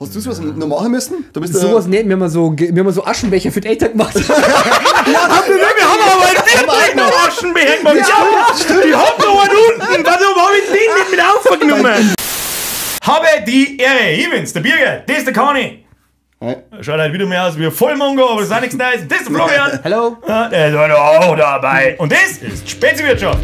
Hast du sowas noch machen müssen? Da bist Sowas nicht, wir haben so Aschenbecher für die Eltern gemacht. Ja, wir haben aber einen noch Aschenbecher gemacht. Ja, stimmt. Die haben noch einen unten. Warum habe ich den nicht mit aufgenommen? Habe die Ehre. Ich bin's, der Birger. Das ist der Conny. Schaut halt wieder mehr aus wie ein Vollmongo, aber das ist auch nichts Neues. Das ist der Florian. Hallo. Ja, der ist heute auch dabei. Und das ist Speziwirtschaft.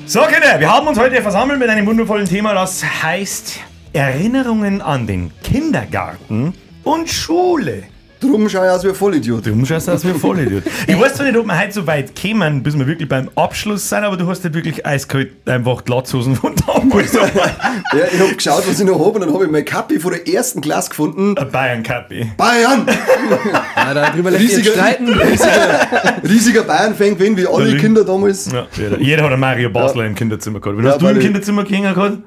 So, Kinder, wir haben uns heute versammelt mit einem wundervollen Thema, das heißt Erinnerungen an den Kindergarten und Schule. Drum schau ich aus wie ein Vollidiot. Drum schaust du aus wie ein Vollidiot. Ich weiß zwar nicht, ob wir heute so weit kämen, bis wir wirklich beim Abschluss sind, aber du hast ja wirklich eiskalt einfach die Latzhosen von damals. Ja, ich hab geschaut, was ich noch hab, und dann hab ich mein Kappi von der ersten Klasse gefunden. Ein Bayern-Kappi. Bayern! Ja, darüber lässt sich streiten. Riesiger Bayern-Fan gewesen, wie alle Kinder damals. Ja, jeder hat einen Mario Basler im Kinderzimmer gehabt. Wen hast du im Kinderzimmer gehabt?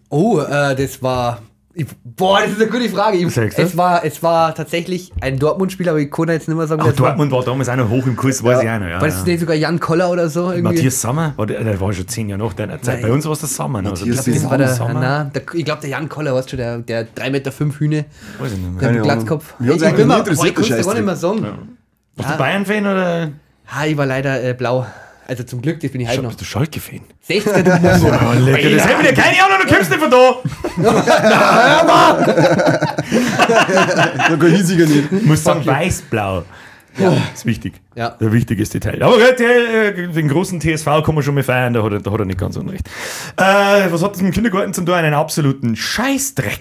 Oh, das war... Boah, das ist eine gute Frage. Es war tatsächlich ein Dortmund-Spieler, aber ich konnte jetzt nicht mehr sagen, wer es war. Dortmund war damals auch noch hoch im Kurs, weiß ich auch noch. Ja, war das nicht sogar Jan Koller oder so? Irgendwie? Matthias Sammer? Der war schon 10 Jahre nach deiner Zeit. Nein. Bei uns war es der Sammer. Ne? Also, ich glaube, der Jan Koller, weißt du, der 3,5 Meter Hühne. Weiß ich nicht mehr. Der Glatzkopf. Wir haben uns eigentlich nie interessiert, der Scheiß. Ich nicht mehr sagen. Ja. Warst du Bayern-Fan oder? Ha, ich war leider blau. Also zum Glück, das bin ich halt noch. Bist du Schalke-Fan? 16, du Mongo. Oh, lecker. Das hätten wir keine Ahnung, du kommst nicht von da. Da kann ich sicher nicht. Muss sagen, weiß-blau. Ja. Das ist wichtig. Ja. Der wichtigste Teil. Aber gut, den großen TSV kann man schon mal feiern, da hat er nicht ganz unrecht. Was hat das mit dem Kindergarten zum tun? Einen absoluten Scheißdreck.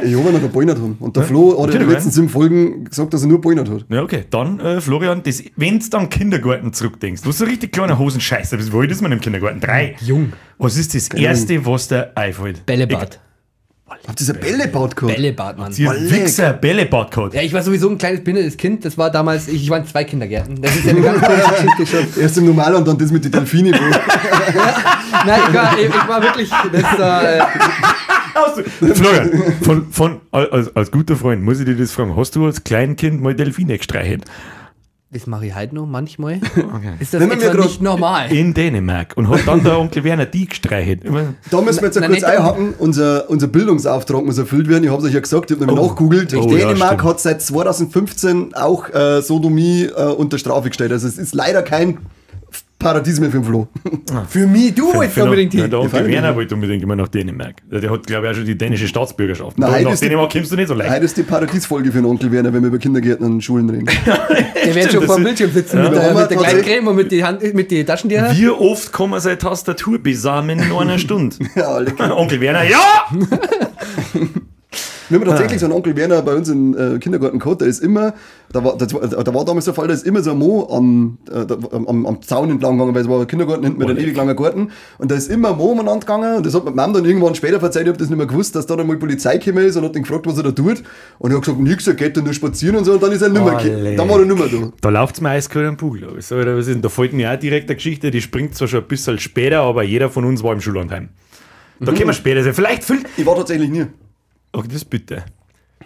Ich habe noch gebeunert haben. Und der Flo hat in den letzten 7 Folgen gesagt, dass er nur gebeunert hat. Ja, okay. Dann, Florian, wenn du an Kindergarten zurückdenkst, du bist so richtig kleiner Hosenscheißer. Wie alt ist man im Kindergarten? 3. Jung. Was ist das Erste, was dir einfällt? Bällebad. Habt ihr ein Bällebad gehabt? Bällebad, Mann. Ihr Wichser Bällebad gehabt. Ja, ich war sowieso ein kleines behindertes Kind. Das war damals, ich war in 2 Kindergärten. Das ist ja eine ganz komische Geschichte schon. Erst im Normalen und dann das mit den Delfinen. Ja, nein, ich war wirklich... Das, Florian, als guter Freund muss ich dir das fragen. Hast du als Kleinkind mal Delfine gestreichelt? Das mache ich halt noch manchmal. Okay. Ist das etwa nicht normal? In Dänemark. Und hat dann der Onkel Werner die gestreichelt. Da müssen wir jetzt kurz einhaken. Unser Bildungsauftrag muss erfüllt werden. Ich habe es euch ja gesagt, ich habe nämlich nachgegoogelt. Dänemark hat seit 2015 auch Sodomie unter Strafe gestellt. Also es ist leider kein Paradies mehr für den Flo. Für mich, du wolltest unbedingt hin. Der Onkel Werner wollte unbedingt immer nach Dänemark. Der hat, glaube ich, auch schon die dänische Staatsbürgerschaft. Nein, nach Dänemark kommst du nicht so leicht. Heute ist die Paradiesfolge für den Onkel Werner, wenn wir über Kindergärten und Schulen reden. Der wird schon vor dem Bildschirm sitzen mit der Gleitcreme und mit den Taschentüchern. Wie oft kann man seine Tastatur besamen in einer Stunde? Ja, lecker. Onkel Werner, ja! Wir haben tatsächlich so einen Onkel Werner bei uns im Kindergarten gehabt, der ist immer, da war damals der Fall, da ist immer so ein Mo am Zaun entlang gegangen, weil es war ein Kindergarten hinten mit einem ewig langen Garten, und da ist immer ein Mo umeinander gegangen, und das hat meine Mom dann irgendwann später verzeiht, ich hab das nicht mehr gewusst, dass da dann mal Polizei gekommen ist und hat ihn gefragt, was er da tut, und er hat gesagt, nix, er geht da nur spazieren und so, und dann ist er nicht mehr, dann war er nicht mehr da. Da läuft's mir eiskalt am Bugel, glaube ich. So, da fällt mir auch direkt eine Geschichte, die springt zwar schon ein bisschen später, aber jeder von uns war im Schullandheim. Da kommen wir später. Vielleicht ich war tatsächlich nie. Okay, das ist bitter.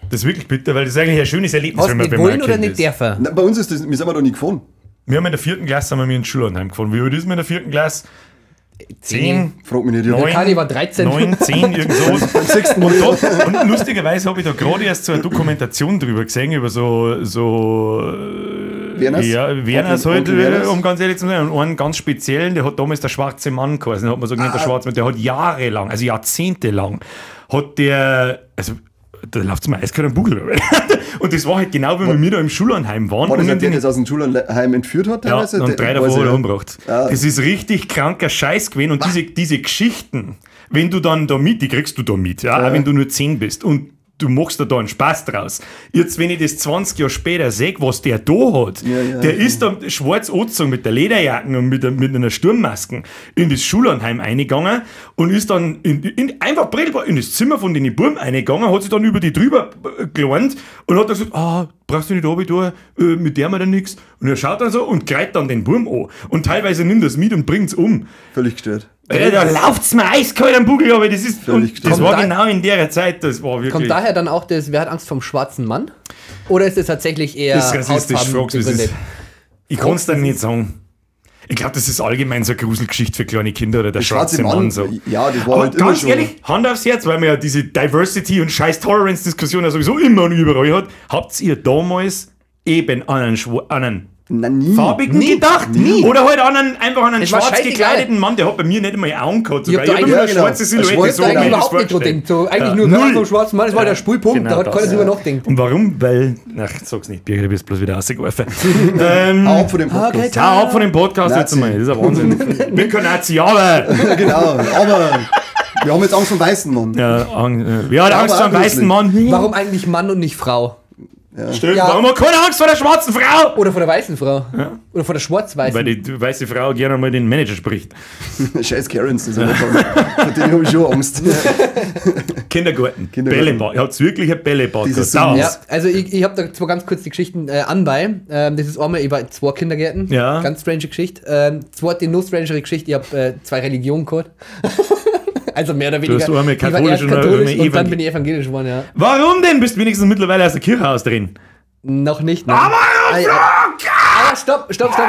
Das ist wirklich bitter, weil das ist eigentlich ein schönes Erlebnis, wenn man nicht wollen oder nicht dürfen? Nein, bei uns ist das, wir sind da nie gefahren. Wir haben in der 4. Klasse sind wir ins Schullandheim gefahren. Wie alt ist man in der 4. Klasse? 10. Frag mich nicht. 9, Kani war 13. 9, 10, irgend so. Und lustigerweise habe ich da gerade erst so eine Dokumentation drüber gesehen, über so Werners? Ja, Werners halt, um ganz ehrlich zu sein. Und einen ganz speziellen, der hat damals der schwarze Mann geheißen, hat man so genannt, der schwarze Mann, der hat jahrelang, also jahrzehntelang, hat der, also da läuft es mir eiskalt am Bugel. Und das war halt genau, wie wir da im Schullandheim waren. War das der, der das aus dem Schullandheim entführt hat? Teilweise? Ja, und 3 davor hat er umgebracht. Ja. Das ist richtig kranker Scheiß gewesen. Und diese Geschichten, wenn du dann da mit, die kriegst du da mit, ja, auch wenn du nur 10 bist. Und du machst da einen Spaß draus. Jetzt, wenn ich das 20 Jahre später sehe, was der da hat, der ist dann schwarz angezogen mit der Lederjacke und mit einer Sturmmaske in das Schullandheim eingegangen und ist dann einfach brillenbar in das Zimmer von den Buben eingegangen, hat sich dann über die drüber gelernt und hat dann gesagt, brauchst du nicht runter, mit der wir dann nichts. Und er schaut dann so und greift dann den Burm an. Und teilweise nimmt das mit und bringt's um. Völlig gestört. Da lauft's mir eiskalt am Bugel, aber das ist. Und das war genau in der Zeit, das war wirklich. Kommt daher dann auch das, wer hat Angst vom schwarzen Mann? Oder ist es tatsächlich eher. Das ist rassistisch, fragst du, es ist. Ich kann's dann nicht sagen. Ich glaube, das ist allgemein so eine Gruselgeschichte für kleine Kinder oder der schwarze Mann so. Ja, das war Aber halt immer ganz schon. ehrlich, Hand aufs Herz, weil man ja diese Diversity und scheiß Tolerance-Diskussion ja sowieso immer und überall hat, habt ihr damals eben an einen Na, nie. farbigen gedacht? Nie. Oder halt an einen, einfach an einen Es war schwarz scheißegal. gekleideten Mann, der hat bei mir nicht einmal Augen gehabt. Sogar. Ich hab Ich da hab immer nur eine eigentlich- Ja, genau. schwarze Silhouette. Ein Ich hab So da hab ich eigentlich mir das überhaupt nicht dran vorgestellt. gedacht. So, eigentlich Ja. nur Null. vom schwarzen Mann, das war der Spulpunkt, Genau da hat das. keiner drüber nachgedacht. Und warum? Weil, ach, sag's nicht, Birgit, du bist bloß wieder rausgeworfen. Hau ab von dem Podcast. Okay, Hau ab von dem Podcast jetzt Nazi. einmal, das ist ein Wahnsinn. Ich bin kein Nazi, aber... Ja, genau. Aber wir haben jetzt Angst vor dem weißen Mann. Ja, wer hat Ja, Angst aber vor dem auch weißen Mann? Warum eigentlich Mann und nicht Frau? Stimmt, Ja. warum hat keine Angst vor der schwarzen Frau? Oder vor der weißen Frau? Oder vor der schwarz-weißen? Weil die weiße Frau gerne mal den Manager spricht. Scheiß Karens, das ist Vor denen habe ich schon Angst. Kindergarten, Kindergarten. Bällebad. Ihr habt wirklich ein Bällebad Dieses gehabt. Ja, also ich habe da zwar ganz kurz die Geschichten anbei. Das ist einmal, ich war in zwei Kindergärten. Ja. Ganz strange Geschichte. Zweite, noch strangere Geschichte, ich habe zwei Religionen gehabt. Also mehr oder weniger. hast einmal Ich war katholisch erst und katholisch einmal und dann evangel- bin ich evangelisch geworden, ja. Warum denn? Bist wenigstens mittlerweile aus der Kirche aus drin. Noch nicht. Ne? Aber Aber stopp, stopp, stopp, stopp.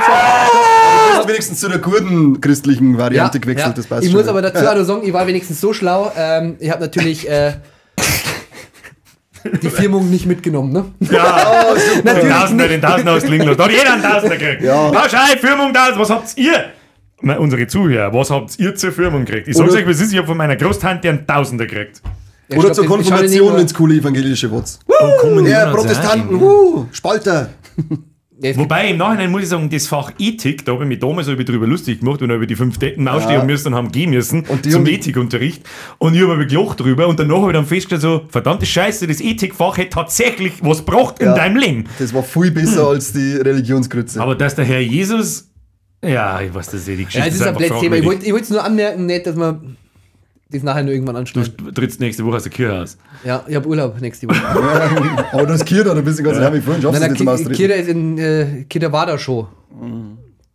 Du bist wenigstens zu der guten christlichen Variante gewechselt, das passt Ich schon. muss aber dazu auch noch sagen, ich war wenigstens so schlau. Ich habe natürlich die Firmung nicht mitgenommen, ne? Ja, Oh, super. den Natürlich Tausender, den Tausender hast du liegen lassen. Da hat jeder einen Tausender gekriegt. Ja. Pauschal, Firmung da. Was habt ihr? Na, unsere Zuhörer, was habt ihr zur Firmung gekriegt? Ich sag's Oder- euch, was ist, ich hab von meiner Großtante einen Tausender gekriegt. Ja, Oder stopp, zur das- ich schau Konfirmation, nicht nur- wenn's coole evangelische Worts. Oh, Ja, Protestanten, Spalter. Ja, es gibt- Wobei, im Nachhinein muss ich sagen, das Fach Ethik, da habe ich mich damals so drüber lustig gemacht und habe die 5 Deppen aufstehen müssen und haben gehen müssen Und die zum haben- Ethikunterricht. Und ich habe mich gelacht drüber und danach habe ich dann festgestellt, so, verdammte Scheiße, das Ethikfach hätte tatsächlich was gebracht in Ja. deinem Leben. Das war viel besser als die Religionsgrütze. Aber dass der Herr Jesus, ja, ich weiß das eh, die Geschichte Ja, es ist ein einfach blödes Thema. Ich fragwürdig. wollte es nur anmerken, nicht, dass man das nachher nur irgendwann anschneidet. Du trittst nächste Woche aus der Kirche aus. Ja, ich habe Urlaub nächste Woche. Aber das Kira, da bist du ganz heimlich vorhin, schaffst Nein, du nein, nicht zum Austreten. Kira ist in Kira war da schon.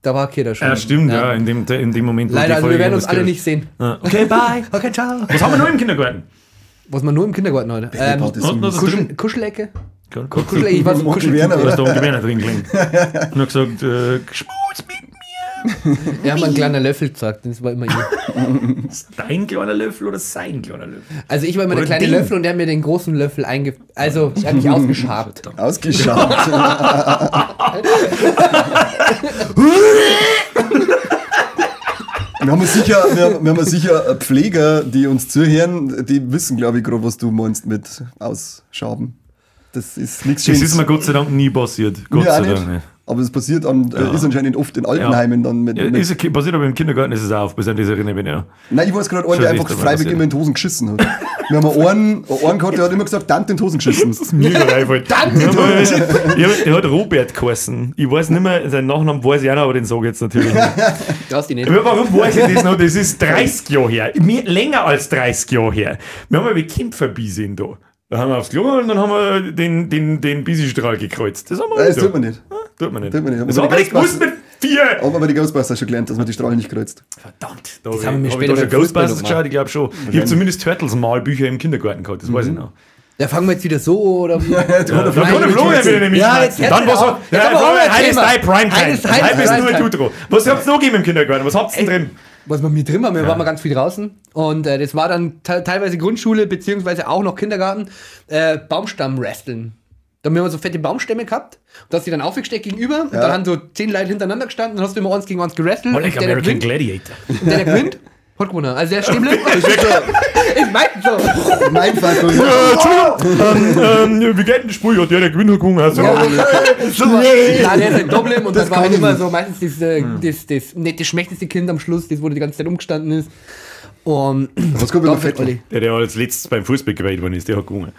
Da war Kira schon. Ja, stimmt, ja, in dem Moment. wo Leider, die also wir Folge werden uns alle losgeht. nicht sehen. Ja. Okay, bye. Okay, ciao. Was haben wir noch im Kindergarten? Was man nur im Kindergarten heute. Bällebad ist Und noch mies. was drin? Kuschelecke? Kuschelecke. Kuschelecke, ich war so Onkel Kuschel. Werner, Du hast oder? da Onkel Werner drin gelegen. Und hat gesagt, Schmutz mit mir. Er hat mir einen kleinen Löffel gezeigt, das war immer ich. Dein kleiner Löffel oder sein kleiner Löffel? Also ich war immer der Oder kleine den. Löffel und der hat mir den großen Löffel einge... Also, er hat mich ausgeschabt. Ausgeschaut. Wir haben sicher, wir haben sicher Pfleger, die uns zuhören, die wissen, glaube ich, gerade, was du meinst mit Ausschaben. Das ist nichts Das Schönes. ist mir Gott sei Dank nie passiert. Gott Mir sei auch Dank nicht. nicht. Aber es passiert an, ist anscheinend oft in Altenheimen dann mit. Ja, mit ist okay, passiert aber im Kindergarten ist es auch, bis an das erinnere ich mich, ja. Nein, ich weiß gerade einen, Schon der echt einfach einmal freiwillig passiert. immer in die Hosen geschissen hat. Wir haben einen gehabt, der hat immer gesagt, Tante in die Hosen geschissen. Das ist mir einfällt. Tante ja, der hat Robert geheißen. Ich weiß nicht mehr, seinen Nachnamen weiß ich auch noch, aber den sage ich jetzt natürlich nicht. Traust dich nicht. Aber warum weiß ich das noch? Das ist 30 Jahre her. Mehr, länger als 30 Jahre her. Wir haben ein Kind verbisen da. Da haben wir aufs Klo und dann haben wir den Bisi-Strahl gekreuzt. Das haben wir Nein, das da. tut man nicht. Tut man nicht. Tut man nicht. Das Aber haben wir die nicht gewusst mit 4. Aber bei den Ghostbusters schon gelernt, dass man die Strahlen nicht kreuzt. Verdammt. Da Das haben wir hab ich später da schon beim Fußball Ghostbusters noch geschaut, ich glaube schon. Ich habe zumindest Turtles-Malbücher im Kindergarten gehabt, das weiß ich noch. Ja, fangen wir jetzt wieder so oder wie? Ja, da kann der Florian wieder nämlich Ja, jetzt schmerzen. Dann was auf. hat, Jetzt ja, haben wir Florian, auch ein heute ist Thema. dein Primetime. Heute ist- heute Heute ist bist nur Primetime. du dran. Was habt ihr noch gegeben im Kindergarten? Was habt ihr denn drin? Was wir mit drin waren, wir waren mal ganz viel draußen. Und das war dann teilweise Grundschule, beziehungsweise auch noch Kindergarten, Baumstamm-Wresteln. Da haben wir immer so fette Baumstämme gehabt und da hast du die dann aufgesteckt gegenüber und dann haben so 10 Leute hintereinander gestanden und hast du immer eins gegen eins gewrestelt. Like und der, der American gewinnt, Gladiator. und der gewinnt, hat gewonnen. Also der steht blind. Ist meistens so. Mein Fall. Entschuldigung, wie geht denn das Spiel? Ja, der gewinnt hat gewonnen. Also, Ja. Nein, der ist halt Doppel und das, war halt kann ich immer nicht. so meistens das, das nicht das schlechteste Kind am Schluss, das wo die ganze Zeit umgestanden ist. Und Was kommt über Doppel- Vettel? Der als letztes beim Fußball gewählt worden ist, der hat gewonnen.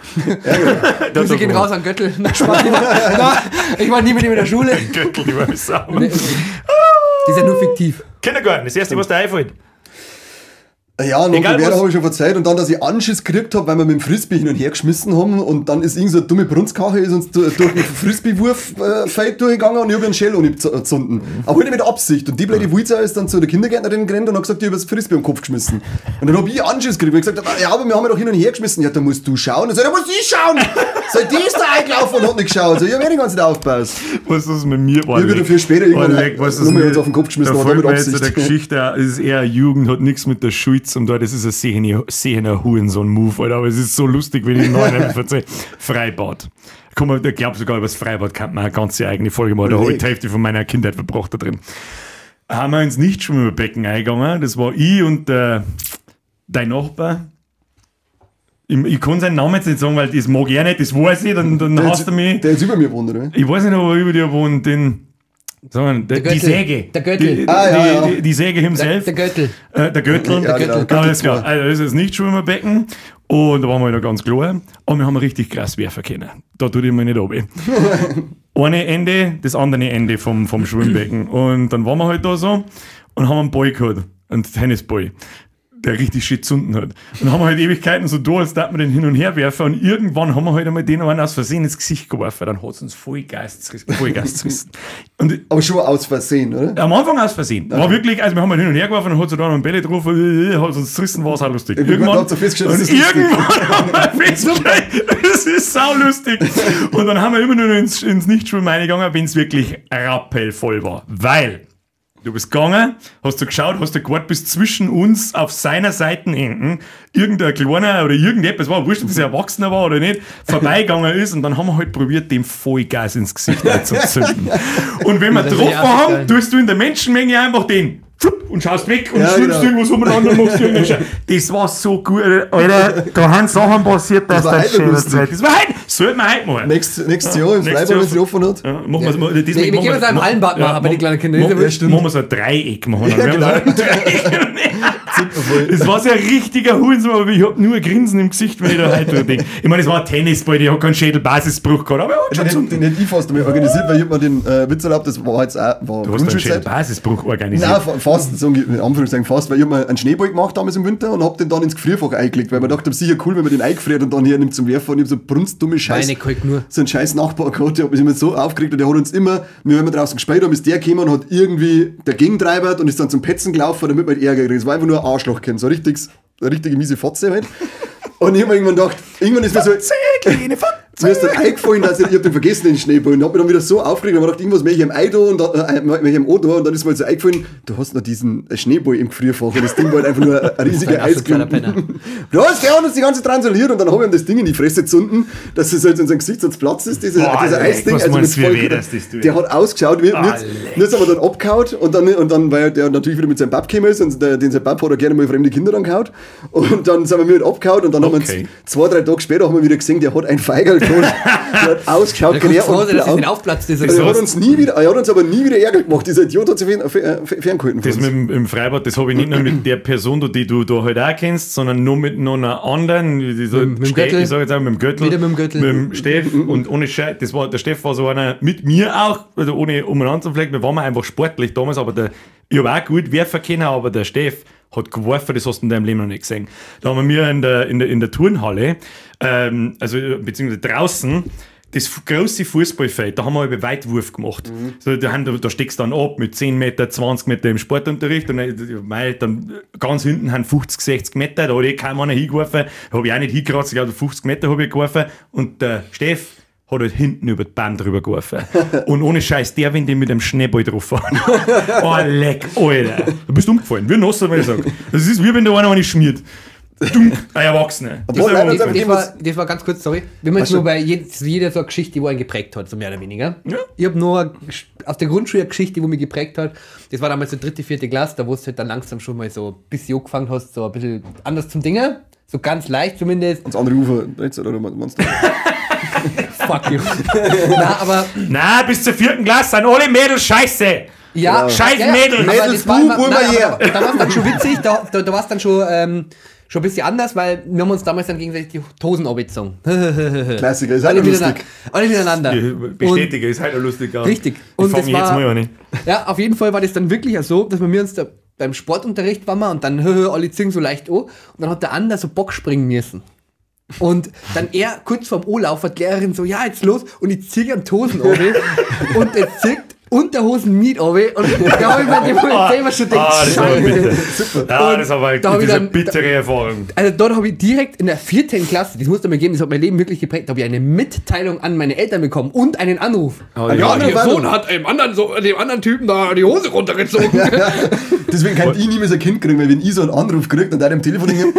Der hat Grüße gehen gewonnen. raus an Göttel. Na, Spaß. Nein, ich war nie mit ihm in der Schule. Göttel, die war mir sauer. Das ist ja nur fiktiv. Kindergarten, das erste, was dir einfällt. Ja, und Onkel Werner habe ich schon verzeiht. Und dann, dass ich Anschiss gekriegt habe, weil wir mit dem Frisbee hin und her geschmissen haben. Und dann ist irgend so eine dumme Brunzkache ist uns durch den Frisbee-Wurf-Feld durchgegangen und ich habe einen Schell gezündet. Aber halt mit Absicht. Und die blöde Wulzer ist dann zu der Kindergärtnerin gerannt und hat gesagt, ich habe das Frisbee am Kopf geschmissen. Und dann habe ich Anschiss gekriegt, weil ich gesagt habe, ja, aber wir haben ja doch hin und her geschmissen. Ja, da musst du schauen. Und so, da muss ich schauen. So, die ist da eingelaufen und hat nicht geschaut. So, ich habe eh die ganze Zeit aufgepasst. Was ist mit mir? Ich habe dafür später irgendwann nur uns auf den Kopf geschmissen, aber mit Absicht. Der Geschichte, es ist eher Jugend, hat nichts mit der Schule und da, das ist ein sehener Hurensohn-Move, Alter, aber es ist so lustig, wenn ich den neuen erzähle. Freibad. Guck mal, ich glaube sogar über das Freibad kann man eine ganze eigene Folge machen. Da habe ich die Hälfte von meiner Kindheit verbracht da drin. Haben wir ins Nichtschwimmerbecken eingegangen. Das war ich und dein Nachbar. Ich kann seinen Namen jetzt nicht sagen, weil das mag er nicht, das weiß ich, dann hasst er mich. Der ist über mir wohnt, oder? Ich weiß nicht, ob er über dir wohnt, den. Sagen wir, die Säge. Der Göttel. Die Säge himself. Der Göttel. Der Göttel. Ja, genau. Alles klar. Also, das ist das Nichtschwimmerbecken. Und da waren wir noch ganz klar. Und wir haben richtig krass werfen können. Da tut ich mir nicht runter. Eine Ende, das andere Ende vom Schwimmbecken. Und dann waren wir halt da so und haben einen Ball gehabt. Einen Tennisball. Der richtig schön gezunden hat. Und dann haben wir halt Ewigkeiten so da, als darf man den hin und her werfen. Und irgendwann haben wir halt einmal den einen aus Versehen ins Gesicht geworfen. Dann hat es uns Vollgas gerissen. Und aber schon aus Versehen, oder? Am Anfang aus Versehen. Okay. War wirklich, also wir haben halt hin und her geworfen und hat so da noch einen Bälle drauf, hat uns gerissen, war es auch lustig. Irgendwann haben wir festgestellt, das ist saulustig. Und dann haben wir immer nur ins Nichtschwimmen reingegangen, wenn es wirklich rappelvoll war. Weil du bist gegangen, hast du geschaut, hast du gewartet, bis zwischen uns auf seiner Seite hinten irgendein Kleiner oder irgendetwas war, wurscht, ob das ein Erwachsener war oder nicht, vorbeigegangen ist und dann haben wir halt probiert, dem Vollgas ins Gesicht zu zünden. Und wenn wir drauf haben, tust du in der Menschenmenge einfach den und schaust weg und schwimmst irgendwas umeinander und machst irgendeinen Scheiß. Das war so gut, Alter. Da haben Sachen passiert, dass das schön ist. Das war heute. Sollte man heute machen. Nächstes Jahr im Freibad, wenn es offen hat. Ja, machen wir, wir können es im Hallenbad machen, bei den kleinen Kindern. Machen wir so ein Dreieck. Machen wir. Ja, genau. Ein Dreieck. Das war so ein richtiger Hurensohn, aber ich hab nur ein Grinsen im Gesicht, wenn ich da heute denke. Ich meine, es war ein Tennisball, der hat keinen Schädelbasisbruch gehabt, aber er hat schon den hätte ich fast einmal organisiert, weil ich hab mir den Witz erlaubt, das war jetzt auch. War du hast einen Schädelbasisbruch organisiert? Nein, fast, so in Anführungszeichen fast, weil ich hab mir einen Schneeball gemacht damals im Winter und hab den dann ins Gefrierfach eingelegt, weil man dachte, sicher cool, wenn man den eingefriert und dann hier nimmt zum Werfen und ich hab so brunstdumme Scheiß. So einen scheiß Nachbar gehabt, der hat mich immer so aufgeregt und der hat uns immer, wir haben immer draußen gespielt haben, ist der gekommen und hat irgendwie dagegen treibert und ist dann zum Petzen gelaufen, damit man Ärger kriegt. Das war einfach nur ein Arschlochkind, so eine richtige miese Fotze halt. Und ich hab mir irgendwann gedacht, irgendwann ist mir so, mir ist dann eingefallen, dass ich hab den vergessen, den Schneeball, und hab mich dann wieder so aufgeregt und hab gedacht, irgendwas möchte ich im Ei da und dann, möchte ich im O da und dann ist mir halt so eingefallen, du hast noch diesen Schneeball im Gefrierfach und das Ding war halt einfach nur ein riesiger Eisklumpen. Ja, der hat uns die ganze Zeit transoliert und dann hab ich ihm das Ding in die Fresse gezunden, dass es halt in seinem Gesicht sonst Platz ist, dieser Eisding. Also mit voll, der hat ausgeschaut, mir ist aber dann abgehauen und dann, weil der natürlich wieder mit seinem Bab gekommen ist und den sein Bab hat er gerne mal fremde Kinder dann gehauen und dann sind wir mit abgehauen und dann haben wir uns 2-3 Tage später haben wir wieder gesehen, der hat ein Feigerl geholt. Der hat ausgeschaut, der und blau. Aufplatzt, dieser er hat uns nie wieder, er hat uns aber nie wieder Ärger gemacht. Dieser Idiot hat sich ferngehalten. Das mit dem Freibad, das habe ich nicht nur mit der Person, die du da halt auch kennst, sondern nur mit noch einer anderen. Mit dem Göttel. Ich sage jetzt auch mit dem Göttel. Wieder mit dem Göttel. Mit dem Steff. Und ohne Scheiß, der Steff war so einer, mit mir auch, also ohne umeinander zu flecken, wir waren einfach sportlich damals, aber ich habe auch gut werfen können, aber der Steff hat geworfen, das hast du in deinem Leben noch nicht gesehen. Da haben wir in der Turnhalle, also beziehungsweise draußen, das große Fußballfeld, da haben wir über Weitwurf gemacht. Mhm. So, da steckst du dann ab mit 10 Meter, 20 Meter im Sportunterricht und dann ganz hinten haben 50, 60 Meter, da hat eh keiner hingeworfen, habe ich auch nicht hingekratzt, ich glaube 50 Meter habe ich geworfen und der Steff hat halt hinten über die Bahn drüber geworfen. Und ohne Scheiß, der, wenn die mit dem Schneeball drauf fahren. Oh, leck, Alter. Du bist umgefallen. Wie nass, wenn ich sage. Das ist wie wenn da einer eine schmiert. Dunk, ein Erwachsener. Das war ganz kurz, sorry. Wenn man jetzt nur bei jeder so eine Geschichte, die einen geprägt hat, so mehr oder weniger. Ja. Ich habe nur aus der Grundschule eine Geschichte, die mich geprägt hat. Das war damals so 3., 4. Klasse, da wo du halt dann langsam schon mal so ein bisschen angefangen hast, so ein bisschen anders zum Dinger. So ganz leicht zumindest. Ans andere Ufer, oder meinst du? Fuck you. Na, aber. Na, bis zur 4. Klasse sind alle Mädels scheiße. Ja, genau. Scheiß Mädels. Mädels, bu, da war es dann schon witzig, da war es dann schon ein bisschen anders, weil wir haben uns damals dann gegenseitig die Hosen abgezogen. Klassiker, ist halt lustig. Alle miteinander. Bestätige, ist halt lustig. Richtig. Und das war, jetzt mal an. Ja, auf jeden Fall war das dann wirklich so, dass wir uns da beim Sportunterricht waren wir und dann alle ziehen so leicht an und dann hat der andere so Bock springen müssen. Und dann er kurz vorm O-Lauf hat die Lehrerin so, ja, jetzt los und ich ziehe am Tosen runter und er zieht Unterhosen mit runter und da habe ich mir dem selber schon gedacht, das war Scheiße. bitter. Ja, das war da hab ich diese dann- bittere Erfahrung. Also dort habe ich direkt in der 4. Klasse, das musste mir geben, das hat mein Leben wirklich geprägt, da habe ich eine Mitteilung an meine Eltern bekommen und einen Anruf. Oh, ja, Ihr Sohn hat dem anderen Typen da die Hose runtergezogen. Deswegen kann ich nie mehr so ein Kind kriegen, weil wenn ich so einen Anruf kriege und einem Telefon hänge,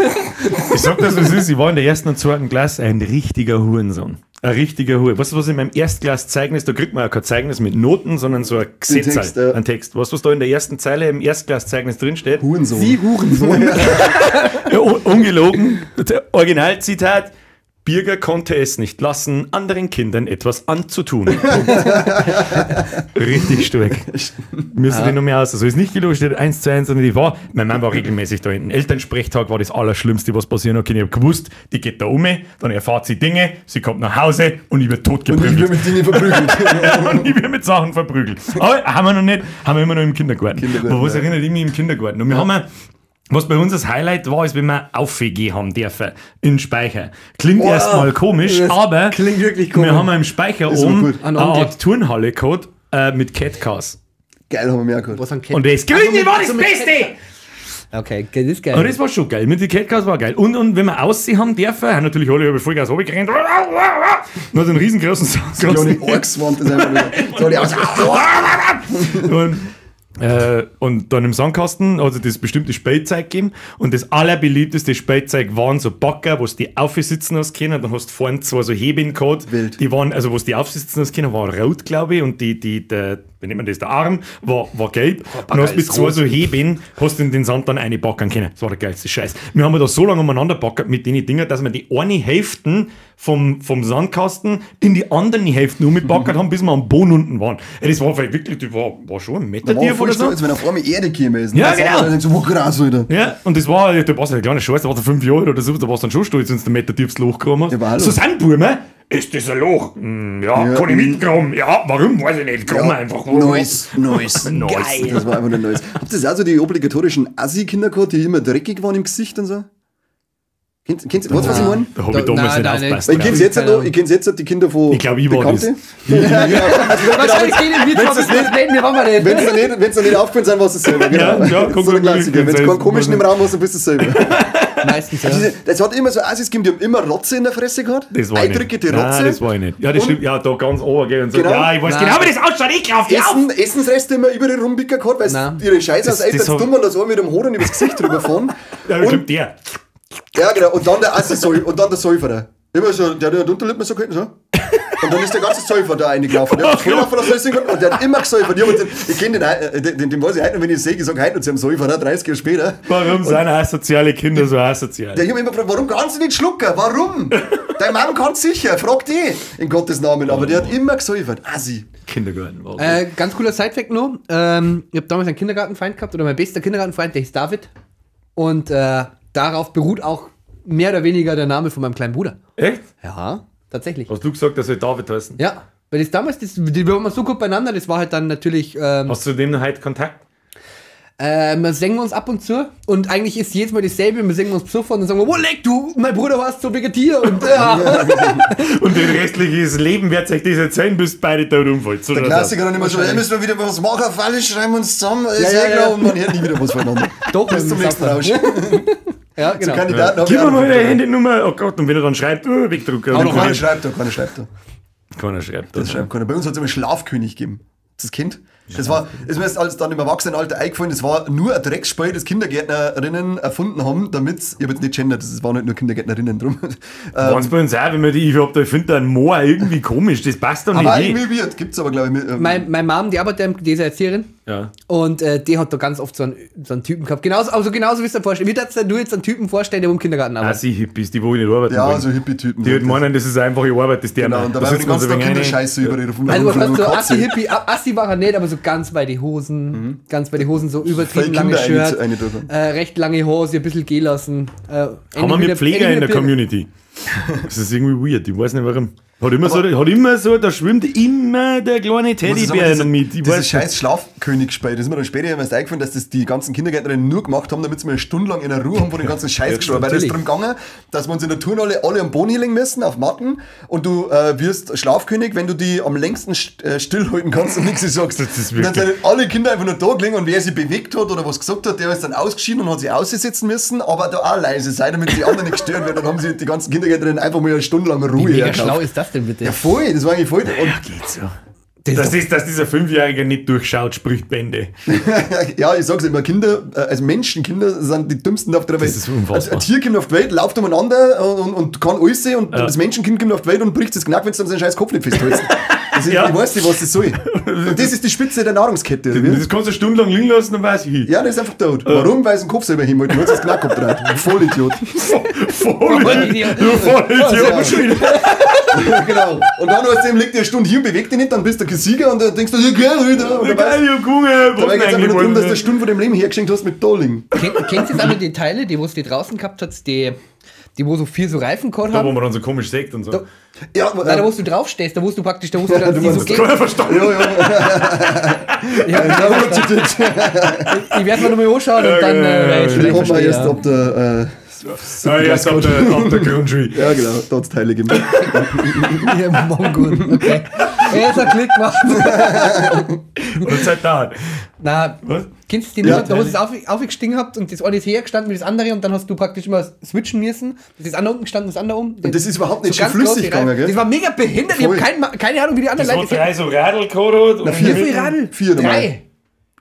Ich sag das, was ist, ich war in der ersten und zweiten Klasse ein richtiger Hurensohn. Ein richtiger Hure. Weißt du, was in meinem Erstklasszeugnis, da kriegt man ja kein Zeugnis mit Noten, sondern so ein Gesetz, Text, ja. ein Text. Weißt du, was da in der ersten Zeile im Erstklasszeugnis drinsteht? Hurensohn. Sie Hurensohn. Ja, ungelogen. Der Originalzitat. Birger konnte es nicht lassen, anderen Kindern etwas anzutun. Punkt. Richtig stark. Müssen die noch mehr aus. Also ist nicht gelogen, steht 1:1, sondern die war, mein Mann war regelmäßig da hinten. Elternsprechtag war das Allerschlimmste, was passieren hat. Ich habe gewusst, die geht da um, dann erfahrt sie Dinge, sie kommt nach Hause und ich werde Und ich totgeprügelt. wird mit Dingen verprügelt. Und ich werde mit Sachen verprügelt. Aber haben wir noch nicht, haben wir immer noch im Kindergarten. Kindergarten, Aber was ja. erinnert ich mich im Kindergarten? Und wir haben ja, was bei uns das Highlight war, ist, wenn wir aufgehen haben dürfen in den Speicher. Klingt Wow. erstmal komisch, Das aber klingt wirklich komisch. wir haben im Speicher Ist aber oben gut. An eine Onkel. Art Turnhalle gehabt mit Catcars. Geil, haben wir mehr gehabt. Was an Und das Grüne war das so mit Beste! Okay, das ist geil. Aber das war schon geil. Mit den Catcars war geil. Und wenn wir aussehen haben dürfen, haben natürlich alle über Vollgas runtergerannt. Und hat einen riesengroßen Kleine Orks waren das einfach wieder. So die aus. Und dann im Sandkasten hat es das bestimmte Spielzeug gegeben. Und das allerbeliebteste Spielzeug waren so Backer, wo es die aufsitzen hast können. Dann hast du vorne zwei so Hebeln gehabt. Wild. Die waren, also wo es die aufsitzen hast können, war rot, glaube ich. Und der, wie nennt man das, der Arm war gelb. Und hast mit ist zwei rot. so Hebeln, hast du in den Sand dann eine backern können. Das war der geilste Scheiß. Wir haben da so lange umeinander backert mit den Dinger, dass wir die eine Hälfte vom Sandkasten in die anderen Hälfte umgebackert haben, bis wir am Boden unten waren. Ey, Das war vielleicht wirklich, die war schon ein Meter Da war tief voll oder so. stolz, wenn auf einmal Erde gekommen ist. Ja, Und dann genau. Dann so, wo krass, Alter. Ja, und das war, da warst du ein kleiner Scheiß, da warst du 5 Jahre alt oder so, da warst du dann schon stolz, wenn du einen Meter tiefes Loch gegraben hast. Ja, aber hallo. So sind Burme, ist das ein Loch? Hm, ja, Ja, kann ich hm. mitgraben? Ja, warum? Weiß ich nicht, graben einfach. Nice, nice. Nice. Das war einfach nur nice. Habt ihr auch so die obligatorischen Assi-Kinder gehabt, die immer dreckig waren im Gesicht und so? Kennst du, weißt du, was ich meine? Da hab ich damals Nein, nicht nein, aufgepasst. Weil ich kenn's jetzt Keine noch, Ahnung. ich kenn's jetzt die Kinder von Ich glaub, ich war Bekannte. das. Ja, genau. Also, Wahrscheinlich gehen wir zwar nicht, nennen, wir waren wir nicht. Wenn sie nicht, nicht aufgefallen sind, warst du es selber. Genau. Ja, ja, so ein Klassiker. Wenn du keinen komischen im Raum hast, dann bist du es selber. Meistens, ja. Diese, das hat immer so Assis gegeben, die haben immer Rotze in der Fresse gehabt. Das war ich nicht. Eindrücke, die Nein, Rotze. das war ich nicht. Ja, das Und- stimmt. Ja, da ganz oben, gell, und so. Genau. Ja, ich weiß Nein. genau, wie das ausschaut. Ich auf die auf. Essensreste immer überall rumbicken gehabt, weil Nein. sie ihre Scheiße aus Das- Eltern das hab- dumm und das mit dem Hoden übers Gesicht drüber fahren. Ja, Und- stimmt, der. Ja, genau. Und dann der Assi und dann der Säuferer. Immer so, der hat Unterlippen so gehalten, so. Und dann ist der ganze Säufer da reingelaufen. Der hat voll von der Säufer und der hat immer gesäufert. Ich, hab den, ich kenn den, den, den weiß ich heute noch, wenn ich sehe, ich sag heute noch zu einem Säuferer, 30 Jahre später. Warum sind asoziale Kinder so asozial? Der, ich hab mich immer gefragt, warum kannst du nicht schlucken? Warum? Dein Mann kann sicher, frag die. In Gottes Namen. Aber der hat immer gesäufert. Assi. Kindergarten war Ganz cooler Sidefact nur. Ich habe damals einen Kindergartenfreund gehabt, oder mein bester Kindergartenfreund, der hieß David. Und darauf beruht auch mehr oder weniger der Name von meinem kleinen Bruder. Echt? Ja, tatsächlich. Hast du gesagt, dass wir David heißen? Ja, weil das damals, die waren immer so gut beieinander, das war halt dann natürlich, Hast du dem noch heute Kontakt? wir singen uns ab und zu und eigentlich ist jedes Mal dasselbe, wir singen uns besoffen und dann sagen wir, oh leck du, mein Bruder warst so wegen dir und ja. Und den restliches Leben wird euch das erzählen, bis beide tot umfallt. So Der schaut's aus. Klassiker dann immer so, ey, müssen wir wieder was machen, auf alle schreiben uns zusammen, ist Ja, ja, eh klar, ja. und man hört nie wieder was voneinander. Doch, Bis zum nächsten Rausch. Ja, genau. Kandidaten hab Gib ich mir auch mal noch. deine Handynummer. Oh Gott, und wenn er dann schreibt, oh, wegdrucken. Aber keiner schreibt da, keiner schreibt da. Keiner schreibt. Das schreibt keiner. Bei uns hat es immer Schlafkönig gegeben. Das Kind. Das war, ist mir erst als dann im Erwachsenenalter eingefallen, das war nur ein Drecksspiel, das Kindergärtnerinnen erfunden haben, damit, ich hab jetzt nicht gendert, das waren nicht nur Kindergärtnerinnen drum. Waren's bei uns auch, wenn man die, ich hab da, ich finde da einen Moor irgendwie komisch, das passt doch nicht. Aber hin. irgendwie weird, gibt's aber, glaube ich, mit, Meine Mom, die arbeitet, die ist Erzieherin. Ja. Und die hat da ganz oft so einen Typen gehabt. Genauso, also genauso wie es dir vorstellen. Wie würdest du jetzt einen Typen vorstellen, der im Kindergarten arbeitet? Assi-Hippies, die wo ich nicht arbeiten ja, wollen. so Hippie-Typen. Die halt meinen, das ist einfache Arbeit, das der Genau, und da war den ganzen Tag Kinderscheiße über ihre Also was heißt so Assi-Hippie, Assi war er nicht, aber so ganz bei die Hosen, ganz bei die Hosen, so übertrieben Voll lange Kinder Shirt, eine drüber. recht lange Hose, ein bisschen gehen lassen. Haben wir mit Pfleger in der Community. Das ist irgendwie weird, ich weiß nicht warum. Hat immer so, da schwimmt immer der kleine Teddybär noch mit. Dieses scheiß Schlafkönig-Spiel, das ist mir dann später erst eingefallen, dass das die ganzen Kindergärtnerinnen nur gemacht haben, damit sie mal eine Stunde lang in der Ruhe haben von den ganzen Scheiß gestorben. Weil es ist darum gegangen, dass wir uns in der Turnhalle alle am Boden hinlegen müssen, auf Matten, und du wirst Schlafkönig, wenn du die am längsten stillhalten kannst und nichts sagst. Das ist und dann sind alle Kinder einfach nur da gelegen und wer sich bewegt hat oder was gesagt hat, der ist dann ausgeschieden und hat sich aussetzen müssen, aber da auch leise sein, damit die anderen nicht gestört werden. Dann haben sie die ganzen Kindergärtnerinnen einfach mal eine Stunde lang Ruhe. Wie mega schlau ist das denn bitte? Ja, voll, das war eigentlich voll. Und ja, geht so. Dass dieser Fünfjährige nicht durchschaut, spricht Bände. Ja, ich sag's immer, Kinder, also Menschenkinder sind die dümmsten auf der Welt. Das ist unfassbar. Ein Tier kommt auf die Welt, läuft umeinander und kann alles sehen und das Menschenkind kommt auf die Welt und bricht das Knack, wenn du dann seinen scheiß Kopf nicht festhältst. Also ja. Ich weiß nicht, was das soll. Und das ist die Spitze der Nahrungskette. Oder wie? Das kannst du stundenlang liegen lassen, dann weiß ich. Ja, das ist einfach tot. Warum? Weil es den Kopf selber hinholt. Nur das Knack abdreht. Vollidiot. Vollidiot. Du Vollidiot. Ja, genau. Und dann außerdem liegt dir eine Stunde hier und bewegt dich nicht, dann bist du kein Sieger und dann denkst du, ja, geil, wieder. Und dabei geht es einfach nur darum, dass du eine Stunde von dem Leben hergeschenkt hast mit Dolling. Kennst du jetzt auch noch die Teile, die wo es die draußen gehabt hat, die wo so viel so Reifen gehabt haben? Da, wo man dann so komisch sägt und so. Da, ja, nein, da wo du draufstehst, da wo du praktisch, da wo du dann du die so geht. Verstanden. Ja, ja. Ich werde mir nochmal anschauen und dann werde ich vielleicht verstehen. Erst ab der erst ab der Grundschule. Ja, genau, da hat es Teile gegeben. Ja, Mongo, okay. Er ist ein Klick gemacht. Und seit da. Na, was? Kennst du die nicht? Da wo ihr es aufgestiegen habt und das eine ist hergestanden wie das andere und dann hast du praktisch immer switchen müssen. Das ist andere unten gestanden, das andere oben. Und das ist überhaupt nicht so schön flüssig gegangen, gell? Das war mega behindert. Ich hab keine Ahnung, wie die anderen Leute. Das drei so Radl gehabt. Na, vier. Wie viel Radl? Vier. Drei.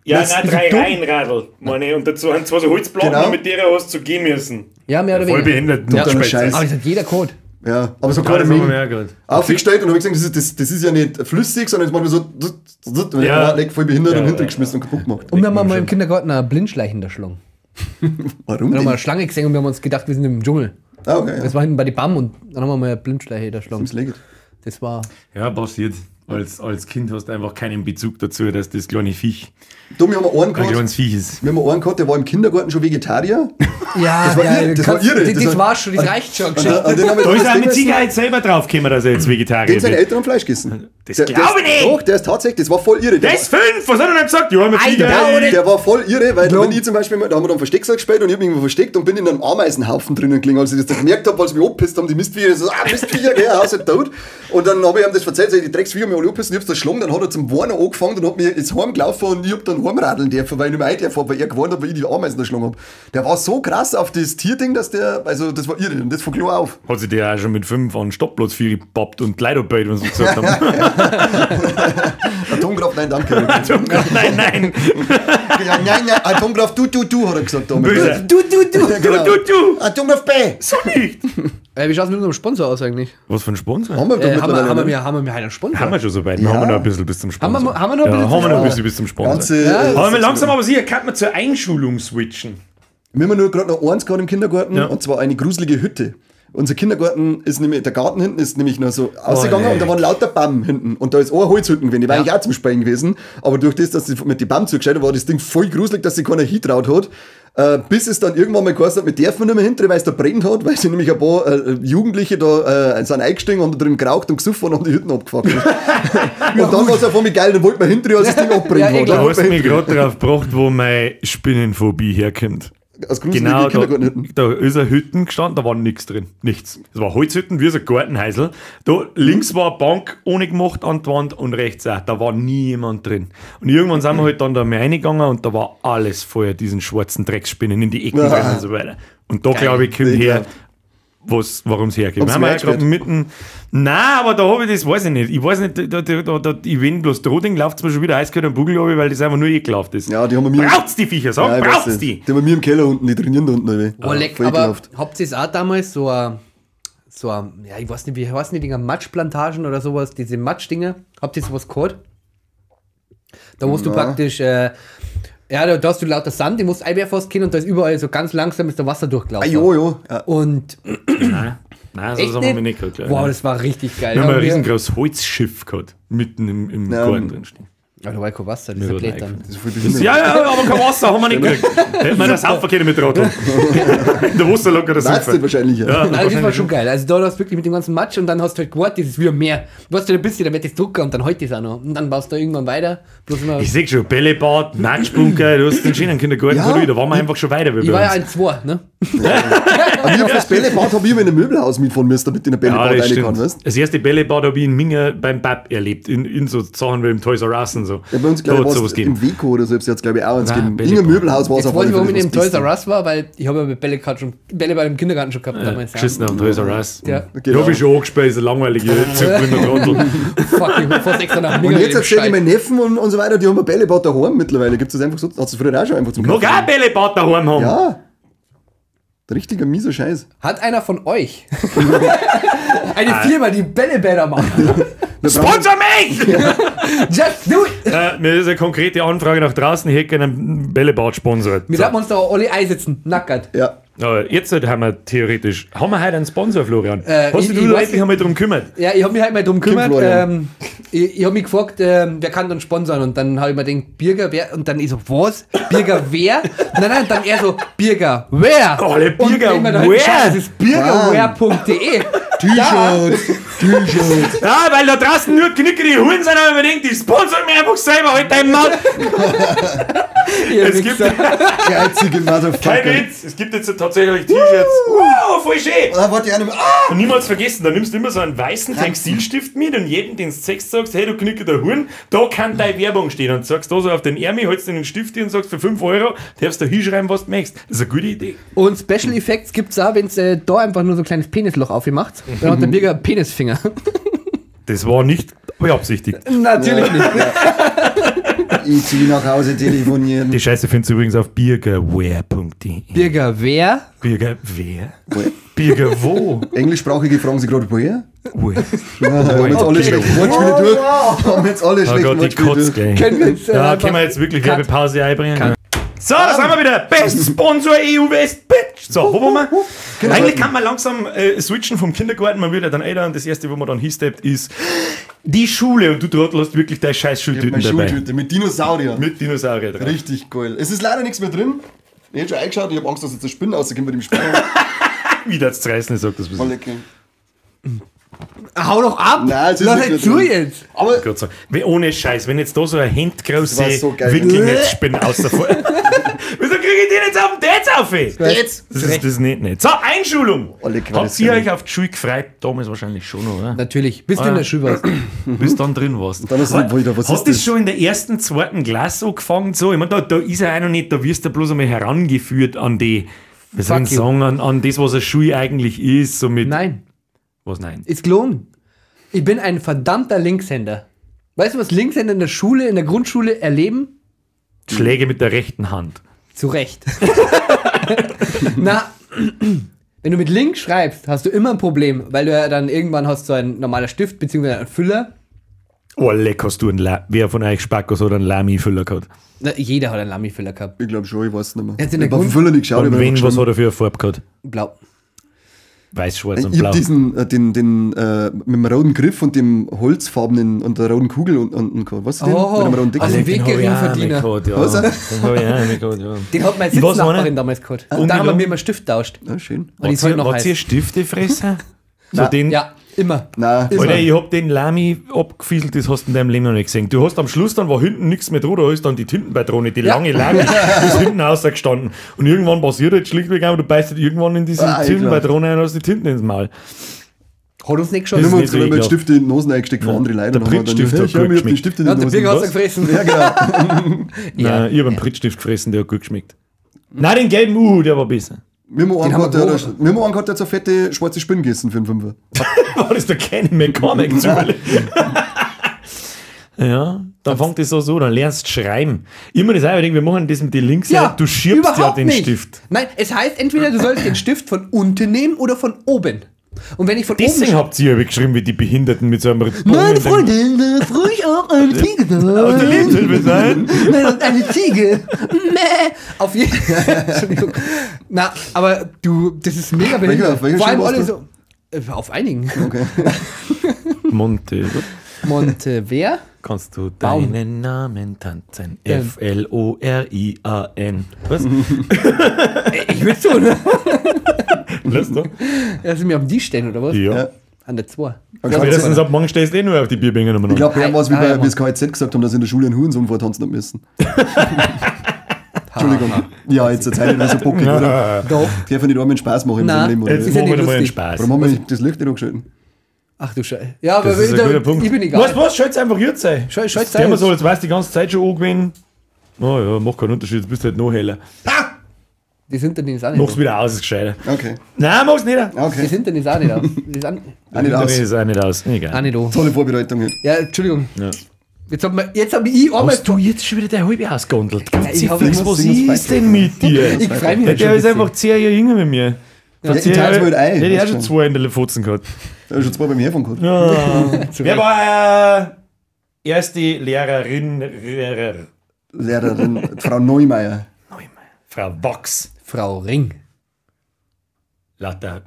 Ja, nein, drei Reihen Radl, meine ich. Und dazu haben zwei so Holzplatten, genau, mit der hast du gehen müssen. Ja, mehr oder weniger. Voll behindert. Ja. Scheiß. Aber das hat jeder Code. Ja, aber so gerade aufgestellt und habe gesagt, das ist ja nicht flüssig, sondern es macht nur so, ja, voll behindert und hintergeschmissen und kaputt gemacht. Und wir haben mal im Kindergarten eine Blindschleichen erschlagen. Warum? Wir haben eine Schlange gesehen und wir haben uns gedacht, wir sind im Dschungel. Ah, okay. Ja. Das war hinten bei den Bam und dann haben wir mal eine Blindschleiche erschlagen. Das war. Ja, passiert. Als Kind hast du einfach keinen Bezug dazu, dass das kleine Viech. Du, wir haben einen gehabt. Ein kleines Viech ist. Wir haben einen gehabt, der war im Kindergarten schon Vegetarier. Ja, das war irre. Das war irre. Das war schon, das reicht schon. Da ist er mit Sicherheit selber drauf gekommen, dass er jetzt Vegetarier ist. Den seine Eltern haben Fleisch gegessen. Das glaube ich nicht! Doch, der ist tatsächlich, das war voll irre. Der ist 5, was hat er denn gesagt? Ja, mit Sicherheit. Der war voll irre, weil wenn ich zum Beispiel, da haben wir dann Verstecksack gespielt und ich hab mich irgendwo versteckt und bin in einem Ameisenhaufen drinnen gelegen. Als ich das dann gemerkt habe, weil sie mich abgepisst haben, die Mistviecher, so, Mistviecher, gell, Haus ist tot. Und dann habe ich ihm das erzählt, die Drecksviecher haben mich alle abgepisst und ich hab's da geschlagen. Dann hat er zum Warner angefangen und hat mir ins Heim gelaufen und ich hab dann heimradeln dürfen, weil ich nicht mehr rein darf, weil er gewarnt hat, weil ich die Ameisen erschlagen hab. Der war so krass auf das Tierding, dass der, also das war irre und das von klar auf. Hat sich der auch schon mit 5 an Stoppplatz 4 gepappt und Leute abgebaut, wenn sie gesagt haben. Atomkraft, nein, danke. Atomkraft, nein, nein. Ja, nein, nein, Atomkraft, du, du, hat er gesagt damals. Du, du, du. Genau. Du, du. Atomkraft B. So nicht. Wie schaut es mit unserem Sponsor aus eigentlich? Was für ein Sponsor? Haben wir doch haben wir einen Sponsor? Haben wir schon so weit. Ja. Haben wir noch ein bisschen bis zum Sponsor. Haben wir noch ein bisschen, ja, haben wir noch ein bisschen bis zum Sponsor. Ganze, ja, haben wir langsam aber sicher, kann man zur Einschulung switchen. Wir haben nur gerade noch eins gehabt im Kindergarten, ja, und zwar eine gruselige Hütte. Unser Kindergarten ist nämlich, der Garten hinten ist nämlich noch so ausgegangen und da waren lauter Baum hinten. Und da ist auch eine Holzhütten gewesen, die war eigentlich auch zum Speichen gewesen. Aber durch das, dass sie mit den Baum zugescheit war, das Ding voll gruselig, dass sich keiner hintraut hat. Bis es dann irgendwann mal geheißen hat, mit dürfen wir nicht mehr hinter, weil es da brennt hat, weil sich nämlich ein paar Jugendliche da sind eingestiegen und da drin geraucht und gesoffen und haben die Hütten abgefackelt. Und dann war es auf einmal geil, dann wollten wir hinter, als das Ding abbrennt war. Da hast du mich gerade drauf gebracht, wo meine Spinnenphobie herkommt. Aus genau, da ist eine Hütten gestanden, da war nichts drin. Nichts. Es war Holzhütten, wie so ein Gartenhäusl. Da links war eine Bank ohne gemacht an die Wand und rechts auch. Da war niemand drin. Und irgendwann sind wir halt dann da mehr reingegangen und da war alles voller diesen schwarzen Drecksspinnen in die Ecken drin und so weiter. Und da, glaube ich, kommt her, warum es hergeht. Wir haben ja gerade mitten. Nein, aber da habe ich das, weiß ich nicht. Ich weiß nicht, ich wenn bloß Roding läuft es mir schon wieder eiskalt am Bugel, weil das einfach nur ekelhaft ist. Ja, die haben wir mir. Braucht's die Viecher, sag, ja, braucht's die. Die haben wir im Keller unten, die trainieren da unten. Oh, leck, aber habt ihr es auch damals so ein, ja, ich weiß nicht, wie heißen die Dinger, Matschplantagen oder sowas, diese Matschdinger, habt ihr sowas gehabt? Da musst du praktisch, ja, da hast du lauter Sand, den musst du einwerfen können und da ist überall so ganz langsam ist der Wasser durchgelaufen. Ah, jo, ja. Und. Nein, so haben wir nicht gehabt. Wow, das war richtig geil. Wir haben ein riesengroßes Holzschiff gehabt, mitten im Garten drin stehen. Ja, da war kein Wasser, das ist ja blöd dann. Das ist voll behindert. Ja, aber kein Wasser haben wir nicht gekriegt. Hätten wir das saufen können mit Radl. In der Wasserlocker das Das ist wahrscheinlich, ja. Nein, das war schon geil. Also da hast du wirklich mit dem ganzen Matsch und dann hast du halt gewartet, das ist wie ein Meer. Du warst halt ein bisschen, dann wird das drucken und dann halt das auch noch. Und dann baust du da irgendwann weiter. Bloß immer Ich seh schon, Bällebad, Matschbunker, du hast den schönen Kindergarten, Ja. da waren wir einfach schon weiter. Wie ich war ja bei ein 2, ne? Aber ich hab das Bällebad hab ich immer in einem Möbelhaus mitfahren müssen, damit ich in ein Ja, Bällebad das rein kann, stimmt. weißt Das erste Bällebad habe ich in Minga beim Bab erlebt, in so Sachen wie im Toys R Us und so. Ja, bei uns, Da glaube ich, hat's war sowas es gegeben. im Weco oder so, jetzt glaube ich auch eins Nein, gegeben. Bällebad. In einem Möbelhaus war es Jetzt auf weiß ich, alle warum Fälle ich in dem das Toys R Beste. Us war, weil ich habe ja mit Bällebad schon, Bällebad im Kindergarten schon gehabt damals. Ja. Geschissen auf Toys R Us. Ja. Ich habe ich schon angespielt, ist langweilig. Fuck, ich hab fast extra nach Minga Und jetzt erzähle ich meinen Neffen und so weiter, die haben ein Bällebad daheim mittlerweile. Gibt es das einfach so? Hast du früher auch schon einfach zum Noch Kaufen? kein Bällebad daheim haben. Ja. Richtiger mieser Scheiß. Hat einer von euch eine Firma, die Bällebäder macht? Sponsor mich! Just do it! Mir ist eine konkrete Anfrage nach draußen. Ich hätte gerne einen Bällebad-Sponsor. Wir So. sollten uns da alle einsetzen, nackert. Ja. Aber jetzt halt haben wir theoretisch. Haben wir heute einen Sponsor, Florian? Hast du ich dich weiß endlich einmal drum gekümmert? Ja, ich habe mich halt mal drum gekümmert. Florian. Ich habe mich gefragt, wer kann dann sponsern? Und dann habe ich mir gedacht, Birger, wer? Und dann ich so, was? Birger, wer? Nein, nein, dann er so, Birger, wer? Alle Birger, und wenn man da halt wer? schaut, das ist birgerware.de. T-Shirts, T-Shirts. Ja, weil da draußen nur knickerige Huren sind, aber ich mir gedacht, die sponsern mir einfach selber halt dein Maul. Ihr Es gibt Wichser. Geizige Motherfucker. kein Witz, es gibt jetzt tatsächlich T-Shirts. Wow, voll schön. Ah, warte, ich ah! Und niemals vergessen, da nimmst du immer so einen weißen Textilstift mit und jeden, den du sagst, sagst, hey, du knickerter Huren, da kann deine Werbung stehen. Und sagst da so auf den Ärmel, holst den Stift hin und sagst, für 5 Euro darfst du hinschreiben, was du möchtest. Das ist eine gute Idee. Und Special Effects gibt's auch, wenn's da einfach nur so ein kleines Penisloch aufgemacht. Dann hat der Birger einen Penisfinger. Das war nicht beabsichtigt. Natürlich nicht. Ich zieh nach Hause telefonieren. Die Scheiße findest du übrigens auf birgerwear.de. Birger, wer? Birger wer? Birger wo? Englischsprachige fragen sich gerade, woher? Where? Ja, haben jetzt alle schlechten Wortspiele durch. Haben jetzt alle Oh schlechten Gott, die Wortspiele Kotz durch. gleich. Können wir jetzt, Ja, einfach- können wir jetzt wirklich Cut. Werbepause einbringen? So, da sind wir wieder. Best Sponsor EU West, Bitch. So, wo waren wir? Eigentlich kann man langsam switchen vom Kindergarten. Man wird ja dann älter und das erste, wo man dann hinsteppt, ist die Schule. Und du Trottel hast wirklich deine scheiß Schultüten Meine dabei. Schultüte mit Dinosaurier. Mit Dinosaurier drauf. Richtig geil. Es ist leider nichts mehr drin. Ich hab schon eingeschaut, ich hab Angst, dass jetzt der Spinnen rauskommt mit dem Springen. Wieder zu reißen, ich sag das. Voll lecker. Hau doch ab! Nein, es ist Lass nicht halt mehr zu drin. jetzt! Aber Gott sei Dank. Ohne Scheiß, wenn jetzt da so eine handgroße Das war so geil. Winkelnetzspinne rausfällt. Wieso kriege ich den jetzt auf den Dance auf? jetzt. Das ist das nicht nett. So, Einschulung. Alle Quali- Habt ihr euch auf die Schule gefreut? Damals wahrscheinlich schon, oder? Natürlich, bis du in der Schule warst. Bis dann drin warst. Dann ist es wieder, was Hast ist das das? schon in der ersten, zweiten Klasse angefangen? So? Ich meine, da ist ja auch noch nicht, da wirst du bloß einmal herangeführt an die, wie soll ich Fuck you. sagen, an das, was eine Schule eigentlich ist. So mit, Nein, Was nein? ist gelogen. Ich bin ein verdammter Linkshänder. Weißt du, was Linkshänder in der Schule, in der Grundschule erleben? Schläge mit der rechten Hand. Zu Recht. Na, wenn du mit links schreibst, hast du immer ein Problem, weil du ja dann irgendwann hast so ein normaler Stift beziehungsweise einen Füller. Oh, leck, hast du einen Wer von euch Spackos oder einen Lami-Füller gehabt? Na, jeder hat einen Lami-Füller gehabt. Ich glaube schon, ich weiß nicht mehr. Jetzt in der Ich hab auf den Grund- Füller nicht geschaut. Und ich hab wenn, einfach was hat er für eine Farbe gehabt? Blau. Weiß, schwarz und Ich blau. hab diesen, den, mit dem roten Griff und dem holzfarbenen und der roten Kugel und gehabt. Weißt du den? Oh, mit dem roten Deckel. also- Den hab ich auch Weggeringverdiener. gehabt, ja. Was? Den hab ich auch gehabt, ja. Den hat meine Ich weiß Sitznachbarin nicht. damals gehabt. Und da haben wir mir immer Stift tauscht. Ja, schön. Und die ist heute noch Wart ihr heiß. Stiftefresser? So den, Ja, immer. Nein, Alter, ich hab den Lami abgefieselt, das hast du in deinem Leben noch nicht gesehen. Du hast am Schluss dann, war hinten nichts mehr dran, da ist dann die Tintenpatrone, die Ja. lange Lami, ist hinten rausgestanden. Und irgendwann passiert halt schlichtweg einfach, du beißt halt irgendwann in diese Ah, Tintenpatrone ein und hast die Tinten ins Maul. Hat uns nicht Wir geschaut. haben uns nicht so immer mit ekelhaft. Stifte in die Nosen eingesteckt von anderen Leuten. Der Dann haben wir dann, Prittstift hey, hat schau mal, gut ich hab den geschmeckt. Stift in Ja, die der Nosen. Birger hat's Was? gefressen. Ja, genau. Ja. Nein, ich hab einen Prittstift gefressen, der hat gut geschmeckt. Nein, den gelben Uhu, der war besser. Wir haben einen haben gehabt, wir der hat- wir haben einen gehabt, der hat so fette schwarze Spinnen gegessen für einen Fünfer. War das der Kenny McCormack zufällig? Ja, dann fängt das so so, dann lernst du schreiben. Immer das auch, ich denke, wir machen das mit den links, Ja, du schiebst ja überhaupt den nicht. Stift. Nein, es heißt entweder du sollst den Stift von unten nehmen oder von oben. Und wenn ich von Deswegen oben habt ihr ja geschrieben wie die Behinderten mit so einem Bogen Meine in dem- Freundin, früh auch eine Ziege Auf der sein. Lebenshilfe sein. Nein, und eine Ziege. Mäh. Auf jeden Fall. Entschuldigung. Na, aber du, das ist mega behindert. auf welcher Vor allem Schule alle warst so. Auf einigen. Okay. Monte. Monte, wer? Kannst du Baum. deinen Namen tanzen? F-L-O-R-I-A-N. Was? Ich will so, ne? Lass doch. Ja, sind wir am die stehen, oder was? Ja. Ja. An der 2. Okay. Spätestens ab morgen stehst du eh nur auf die Bierbänke Ich glaube, bei ihm war es wie Ah, bei ja, wie Mann. das KZ gesagt haben, dass sie in der Schule einen Hurensohn vortanzen haben müssen. Entschuldigung. Ja, jetzt erzähl ich nicht so bockig, oder? Doch. Darf ich nicht einmal einen Spaß machen in Nein. seinem Leben, oder? Jetzt Ist ja machen wir nicht mal einen lustig. Spaß. Warum haben wir das Licht nicht angeschalten? Ach du Scheiße. Ja, aber Das ist ein da- guter Punkt. ich bin egal. Weißt du was? Schalt's einfach jetzt ein. Schalt's Der ein. immer so, jetzt weißt du die ganze Zeit schon angewesen. Oh ja, macht keinen Unterschied, jetzt bist du halt noch heller. Die sind dann ist auch nicht Mach's da. wieder aus, ist gescheiter. Okay. Nein, mach's nicht. Die Okay. sind dann ist auch nicht da. Die ist auch Auch nicht aus. Ist auch nicht aus. Egal. auch nicht da. Tolle Vorbereitung heute. Ja, Entschuldigung. Ja. Jetzt hab, jetzt hab ich einmal. Hast du jetzt schon wieder dein halbe ausgondelt? ich hab- Fix, was ist denn mit dir? Ich freu mich Der, halt schon der ist ein einfach 10 Jahre jünger mit mir. Ja, ich teil's wohl ein. Der hat schon zwei in der Fotzen gehabt. Da hab ich schon zwei beim Herfahren gehabt. Ja. Wer war erste Lehrerin? Lehrer? Lehrerin, Frau Neumeier. Neumeier. Frau Wachs. Frau Ring. Lauter.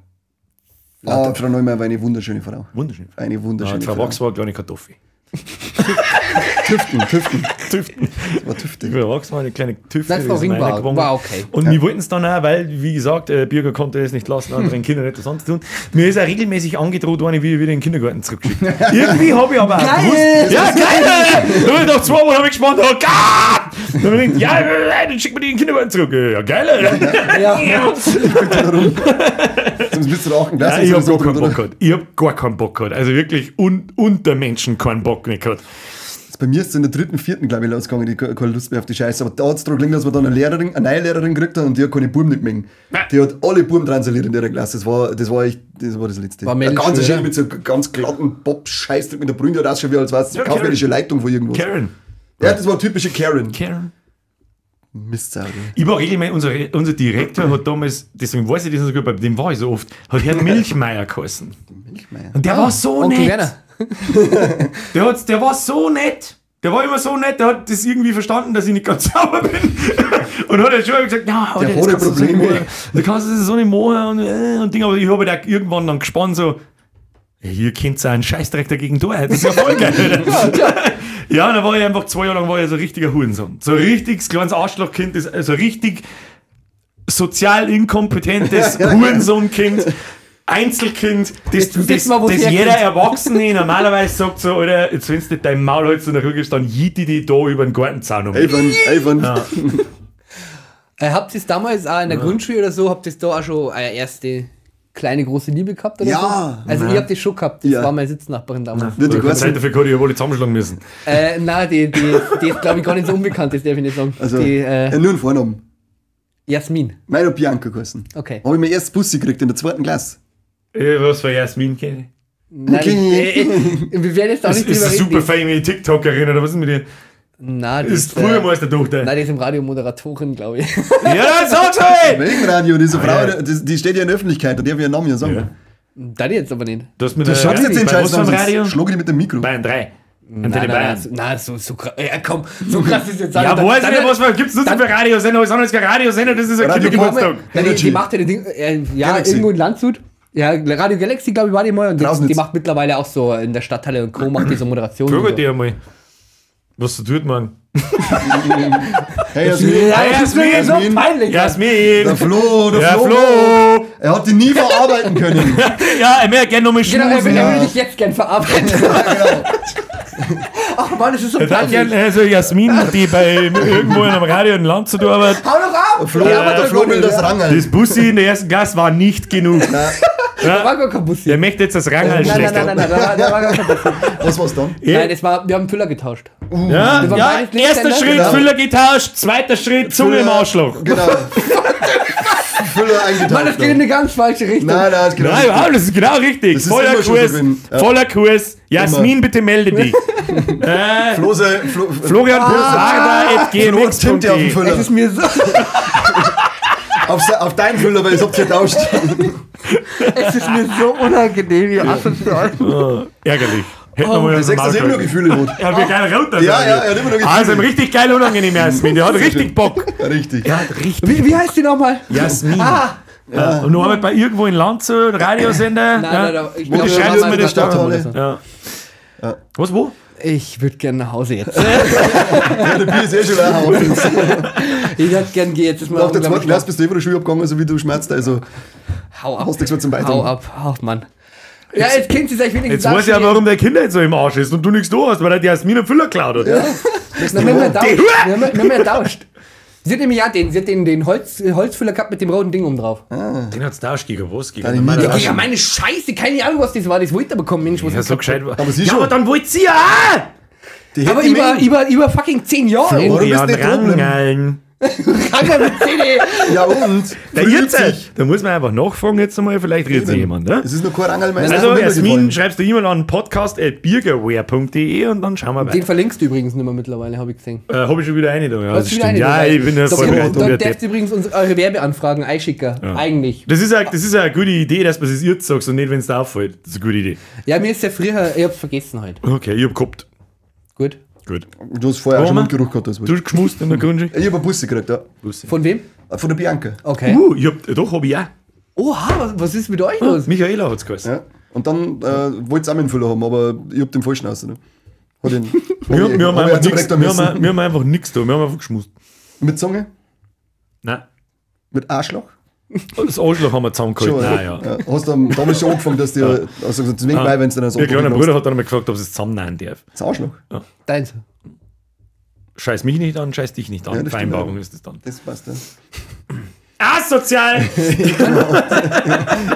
Ah, Frau Neumeier war eine wunderschöne Frau. Wunderschön. Eine wunderschöne Ja, Frau Frau. Wachs war eine kleine Kartoffel. Tüften, Tüften. Tüften. Das war tüftig. Frau Wachs war eine kleine Tüfte. Nein, die Frau ist Ring war- reingegangen. war okay. Und wir wollten es dann auch, weil, wie gesagt, Birger konnte es nicht lassen, anderen Kindern etwas anzutun. Mir ist auch regelmäßig angedroht worden, ich werde wieder in den Kindergarten zurückgeschickt. Irgendwie habe ich aber auch Geil! gewusst. Ja, geil! Und nach 2 Wochen habe ich gespannt, oh Gott! Dann hab ich gedacht, ja, dann schick mir die in den Kindergarten zurück. Ja, geil! Ja. Sonst bist du der achten Klasse. Nein, ich hab so gar keinen oder? Bock gehabt. Ich hab gar keinen Bock gehabt. Also wirklich unter Menschen keinen Bock mehr gehabt. Bei mir ist es in der dritten, vierten, glaube ich, losgegangen, die keine Lust mehr auf die Scheiße. Aber da hat es daran gelegen, dass wir dann eine Lehrerin, eine neue Lehrerin gekriegt haben und die hat keine Buben nicht mehr. Die hat alle Buben transaliert in ihrer Klasse. Das war echt, das war das Letzte. War Eine Mädelsschule, ganz schön oder? mit so ganz glatten Bob-Scheiß mit der Brüne, die hat ausgeschaut wie als wär's Ja, kaufmännische Leitung von irgendwas. Karen. Ja, das war typische Karen. Karen. Mistsau. du. Ich war regelmäßig, unser Direktor hat damals, deswegen weiß ich das noch so gut, bei dem war ich so oft, hat Herrn Milchmeier geheißen. Milchmeier. Und der war so Onkel nett. Werner. Der war so nett. Der war immer so nett, der hat das irgendwie verstanden, dass ich nicht ganz sauber bin. Und hat dann schon gesagt, ja, Der das hat kannst du so nicht Probleme. machen. Du kannst das so nicht machen und Ding. Aber ich habe da irgendwann dann gespannt, so, hier könnt ihr einen Scheißdreck dagegen tun. Das ist ja voll geil. Ja, und dann war ich einfach 2 Jahre lang war ich so ein richtiger Hurensohn. So ein richtig kleines Arschlochkind, das, so richtig sozial inkompetentes Hurensohnkind. Einzelkind, Jetzt das, wissen wir, wo's das herkommt. jeder Erwachsene normalerweise sagt so, oder jetzt wenn du nicht dein Maul hältst und nach gehst, dann jiet die da über den Gartenzaun um. Ivan, Ivan. Habt ihr es damals auch in der Grundschule oder so, habt ihr da auch schon eure erste kleine große Liebe gehabt oder Ja. so? Also ich hab das schon gehabt, das Ja. war meine Sitznachbarin damals. Die, die Keine ganzen- Zeit dafür gehabt, ich hab alle zusammenschlagen müssen. Nein, die ist glaube ich gar nicht so unbekannt, das darf ich nicht sagen. Also, die, nur einen Vornamen. Jasmin. Meine hat Bianca geheißen. Okay. Habe ich mir erst Bussi gekriegt in der zweiten Klasse. Was für Jasmin kenne ich? Nein, Okay. wir werden jetzt auch Ist, nicht ist drüber eine reden. super fame TikTokerin oder was ist mit dir? Nein, die Ist ist, früher Meistertochter. nein, die ist im Radio Moderatorin, glaube ich. Ja, sag's halt! Welchem Radio? Diese Frau, ja. die steht ja in der Öffentlichkeit, da darf ich ihren Namen ja sagen. Ja. Da die jetzt aber nicht. Du hast mit Du der- schaust jetzt den Bei Scheiß was für einem sonst Radio? Schlag ich mit dem Mikro. Bayern 3. Nein, Antenne nein, Bayern. nein, nein, so krass. Ja, komm, so krass ist jetzt auch Ja, nicht. weiß ich Dann- nicht, was für, gibt's nur so für Radiosender? Alles andere ist kein Radiosender, das ist ein Radio Kindergeburtstag. Nein, die Energy. macht ja die Ding, ja, Galaxy. irgendwo in Landshut. Ja, Radio Galaxy, glaube ich, war die mal. Und die, Trausnitz. die macht mittlerweile auch so in der Stadthalle und Co. macht die so Moderation. Frag und so. dir einmal, was du tut, Mann. Hey, Jasmin. Ja, Hey, das ist mir so Jasmin. peinlich. Jasmin! Der Flo, der Ja, Flo. Flo! Er hat die nie verarbeiten können. Ja, er möchte gerne nochmal Genau, er schmusen. will, er Ja. will dich jetzt gern verarbeiten. Ja, genau. Ach Mann, das ist so Er darf peinlich. gern, also Jasmin, die bei irgendwo in einem Radio in Landshut arbeitet. Hau doch ab! Flo, Ja, aber der Flo will das Rangeln. Das Bussi in der ersten Klasse war nicht genug. Da war gar kein Bussi. Der möchte jetzt das Rangerl Nein, nein, schlechter. nein, nein, nein, da war gar kein Bussi. Was war's dann? Nein, das war, wir haben Füller getauscht. Ja, Wir waren ja, beides erster Linkshänder. Schritt, Genau. Füller getauscht, zweiter Schritt, Zunge im Arschloch. Genau. Füller eingetaucht. Mann, das geht in eine ganz falsche Richtung. Nein, nein, das geht Nein, überhaupt, das ist genau richtig. Das ist Voller immer schon so Kurs, gewesen. Ja. voller Kurs. Jasmin, bitte melde dich. Flose, Flo, Florian Flo tippt ja auf den Warda.gmx.de. Füller. Es ist mir so, Auf deinen Füller, weil ich hab's getauscht. es ist mir so unangenehm, ihr Asozial. Ärgerlich. Hätten wir mal Du sagst, dass er immer noch Gefühle hat. Er hat geil runter. Ja, ja, er hat immer noch Gefühle. Also richtig geil unangenehm, Jasmin. Der hat richtig Bock. Ja, richtig. Er hat richtig Wie heißt die nochmal? Jasmin. Ah! Ja. Und noch arbeitet bei irgendwo in Landshut, Radiosender. Nein, ja. nein, nein, ich Wo glaub, die das schreiben war mir mal das Stadthalle. Stadthalle. Ja. Ja. Was, wo? Ich würde gerne nach Hause jetzt. Ja, der Bier ist eh schon leer. Ich würde gerne gehen. Jetzt ist Nach der zweiten Klasse bist du eh von der Schule abgegangen, so wie du schmerzt. Also Hau ab. Hast nichts mehr zum Beitragen. Hau ab. Hau, Mann. Ja, jetzt kennt sie sich wenigstens. Jetzt weiß ich ja, warum der Kinder jetzt so im Arsch ist und du nichts da hast, weil er die Jasmin einen Füller geklaut hat. Ja. Na, wir haben ja Die tauscht. Hure! Wir haben ja tauscht. Sie hat nämlich auch den, sie hat den Holzfüller gehabt mit dem roten Ding oben drauf. Den hat's tauscht gegen was? Gegen Deine normale Miete. Ja, ja, meine Scheiße, keine Ahnung, was das war. Das wollte er bekommen, Mensch. Was Ja, so gescheit war. Aber sie ja, schon. aber dann wollt sie ja auch! Die Aber hätte über, über, über fucking 10 Jahre. Warum bist Florian du nicht dran geblieben? Rangeln. Kranker mit 10. Ja und? Der Früh jetzt, sich. da muss man einfach nachfragen jetzt einmal, vielleicht redet sich jemand, ne? Es ist noch kein Rangelmeister. Also, vom Himmel Jasmin, gefallen. schreibst du E-Mail an podcast.biergerware.de und dann schauen wir Den weiter. verlinkst du übrigens nicht mehr mittlerweile, habe ich gesehen. Hab ich schon wieder eine da, ja. Hast Das du wieder stimmt. eine Ja, dabei? ich bin ja Da voll bereit. Da darfst du übrigens eure Werbeanfragen einschicken. Eigentlich. Das ist eine gute Idee, dass man es jetzt sagt und nicht, wenn es da auffällt. Das ist eine gute Idee. Ja, mir ist ja früher, ich hab's vergessen halt. Okay, ich hab gehabt. Gut. Gut. Du hast vorher auch schon Roman? Mundgeruch gehabt. Das Du hast geschmust in der Grundschule? Ich hab eine Busse gekriegt, ja. Von wem? Von der Bianca. Okay. Ich hab, doch, hab ich auch. Oha, was ist mit euch los? Michaela hat's geheißen. Ja. Und dann wollte sie auch einen Füller haben, aber ich hab den falschen raus. Ne? Hat ihn, Wir, hab wir, haben ich einfach zum nix, Rektor wir, müssen. haben, wir haben einfach nichts da, wir haben einfach geschmust. Mit Zunge? Nein. Mit Arschloch? Das Arschloch haben wir zusammengehalten. Schon, Nein, ja. Ja. Hast du damals schon angefangen, dass dir also gesagt, zwing bei, wenn du dann so Ihr kleiner Bruder hat dann einmal gefragt, ob sie es zusammennehmen darf. Das Arschloch. Deins. Scheiß mich nicht an, scheiß dich nicht an. Ja, das stimmt, Vereinbarung ja. ist das dann. Das passt ja. Asozial!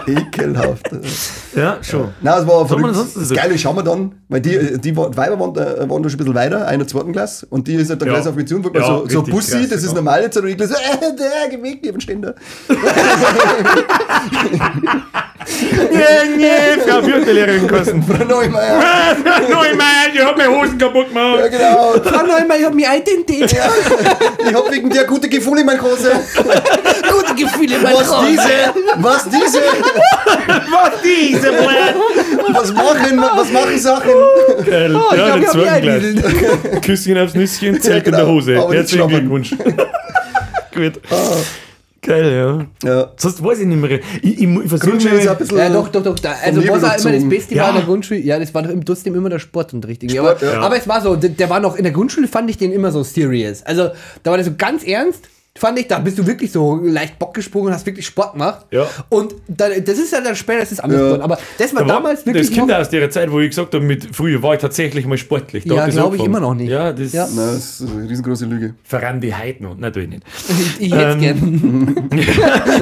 Ekelhaft. Ja, schon. Nein, es war Soll man verrückt. sonst Das so- Geile schauen wir dann, weil die Weiber waren da schon ein bisschen weiter, einer zweiten Klasse, und die ist halt dann Ja. gleich auf mich zu und wollte Ja, mal so richtig Bussi, krass, das ist ja. normal jetzt, und ich gleich so, der, geh weg, ich hab einen Ständer. Nee, nee, Frau Viertellehrerin kosten. Frau Neumeier. Frau Neumeier, die hat meine Hosen kaputt gemacht. Ja, genau. Frau Neumeier, ich hab meine Identität. Ja. Ich hab wegen der gute Gefühle in meiner Hose. Gute Gefühle in meiner Was Hose. diese? Was diese? Was diese Blöd? Was machen Sachen? Geil. Oh, ich ja, glaub, den ich hab zweiten mich gleich. Küsschen aufs Nüsschen, Zelt in der genau. Hose. Aber nicht Herzlichen schlabbern. Glückwunsch. Gut. Geil, ja. Ja. Sonst weiß ich nicht mehr. Ich versuche Grundschule ist mir. auch ein bisschen. Ja, doch, doch, doch. Da, also, Nebel was auch immer das durchzogen. Beste war Ja. in der Grundschule, ja, das war doch trotzdem immer der Sportunterricht. Irgendwie. Sport, aber, ja. aber es war so, der war noch, in der Grundschule fand ich den immer so serious. Also, da war der so ganz ernst, fand ich, da bist du wirklich so leicht Bock gesprungen und hast wirklich Sport gemacht. Ja. Und dann, das ist ja dann später, das ist anders Ja. geworden. Aber das war Da war damals wirklich. Das Kinder noch, aus der Zeit, wo ich gesagt habe, mit früher war ich tatsächlich mal sportlich. Da Ja, hat das glaub ich angefangen. immer noch nicht. Ja, das Ja. Nein, das ist eine riesengroße Lüge. Voran die heute noch. Natürlich nicht. ich hätte gern.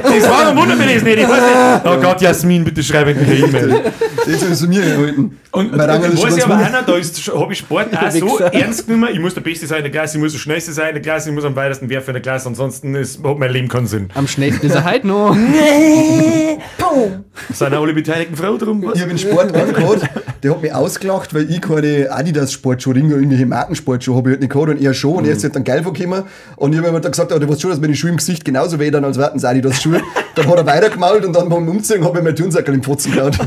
Das war ein Wunder, wenn ich es nicht. Ich weiß nicht. Oh Gott, Jasmin, bitte schreib mir eine E-Mail. Das ist zu mir gehalten. Und Mein Rangel ist weiß schon ich aber ganz auch noch, da habe ich Sport auch so Wichser. ernst genommen. Ich muss der Beste sein in der Klasse, ich muss der Schnellste sein in der Klasse, ich muss am weitesten werfen in der Klasse, ansonsten hat mein Leben keinen Sinn. Am schnellsten ist er heute noch. Sind auch alle Beteiligten froh drum? Was? Ich habe einen Sport angehabt, der hat mich ausgelacht, weil ich keine Adidas-Sportschuhe, irgendwelche Markensportschuhe habe ich halt nicht gehabt und er schon. Und er ist halt dann geil vorgekommen. Und ich habe ihm dann gesagt, oh, du weißt schon, dass meine Schuhe im Gesicht genauso weh dann, als wären es Adidas-Schuhe. Dann hat er weitergemault und dann beim Umziehen habe ich mein Turnsackerl im Fotzen geklaut.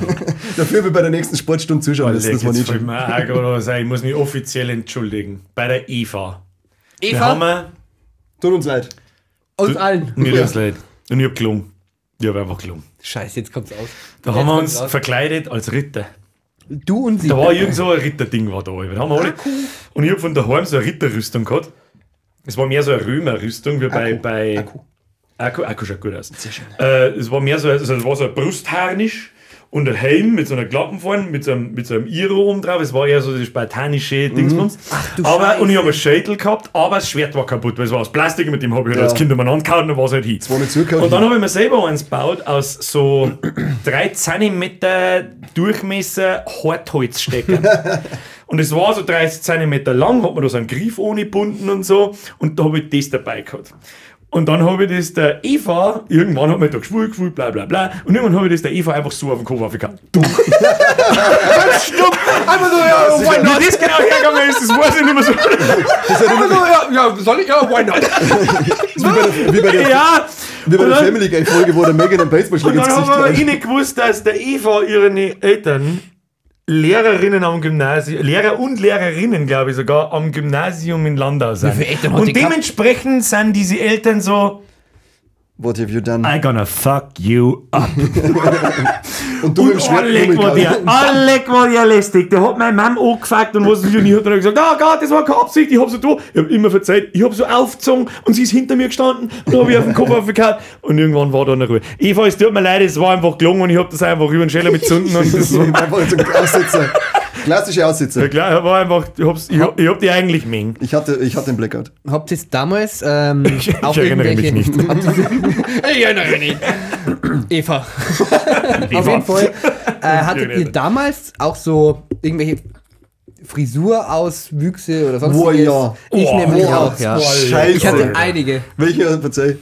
Dafür habe ich bei der nächsten Sportstunde zuschauen müssen. Das war Jetzt nicht fällt schön. mir auch gerade was ein. Ich muss mich offiziell entschuldigen. Bei der Eva. Wir Eva, haben Tut uns leid. uns allen. mir tut's leid. Und ich hab gelungen. Ich hab einfach gelungen. Scheiße, jetzt kommt's aus. Da Jetzt haben wir kommt's uns raus. verkleidet als Ritter. Du und sie. Da war irgend so ein Ritterding war da. Da haben wir alle, und ich hab von daheim so eine Ritterrüstung gehabt. Es war mehr so eine Römerrüstung, wie bei Akku. Akku schaut gut aus. Sehr schön. Es war mehr so, also es war so ein Brustharnisch und ein Helm mit so einer Klappen vorne, mit so einem Iro oben drauf. Es war eher so das spartanische Dingsbums. Ach du Aber, und ich Scheiße. habe einen Schädel gehabt, aber das Schwert war kaputt, weil es war aus Plastik, mit dem habe ich halt Ja. als Kind umeinander gehauen und dann war es halt hin. war nicht zugehauen. Und dann habe ich mir selber eins gebaut aus so 3 cm Durchmesser Hartholzsteckern. Und es war so 30 cm lang, hat man da so einen Griff ohne gebunden und so. Und da habe ich das dabei gehabt. Und dann habe ich das der Eva, irgendwann hat man da geschwult, geschwult, bla bla bla. Und irgendwann habe ich das der Eva einfach so auf den Kopf aufgehauen. Du. Ganz stumpf. Einfach so, ja, why not? Wie das genau hergegangen ist, das weiß ich nicht mehr so. Einfach so, ja, ja, soll ich? Ja, why not? Wie bei der, Ja. wie bei Und der dann- Family Guy Folge, wo der Megan einen Baseballschläger Und ins dann haben Gesicht wir aber haut. eh nicht gewusst, dass der Eva ihre Eltern Lehrerinnen am Gymnasium, Lehrer und Lehrerinnen, glaube ich sogar, am Gymnasium in Landau sind. Wie viele Eltern hat Und die gehabt? dementsprechend sind diese Eltern so, What have you done? I gonna fuck you up. Und du mit dem Schwert Alec war der lästig. Der hat meine Mom angefuckt und was und ich hab dann gesagt, oh Gott, das war keine Absicht, ich hab so da. Ich hab immer verzeiht, ich hab so aufgezogen und sie ist hinter mir gestanden und dann hab ich auf den Kopf aufgehauen und irgendwann war da eine Ruhe. Eva, es tut mir leid, es war einfach gelungen und ich hab das einfach über den Scheller mit Zunden und das so. Einfach so ein Aussitzer. Klassische Aussitzer. Ja klar, war einfach, ich hab die eigentlich mengen. Ich hatte den Blackout. Habt ihr es damals auch ich erinnere mich nicht. Ich erinnere mich nicht. Eva. Auf jeden Fall. Hattet ihr damals auch so irgendwelche Frisurauswüchse oder sonstiges? Oh, ja. Ich nämlich auch, ja. Scheiße. Ich hatte einige. Welche? Verzeih.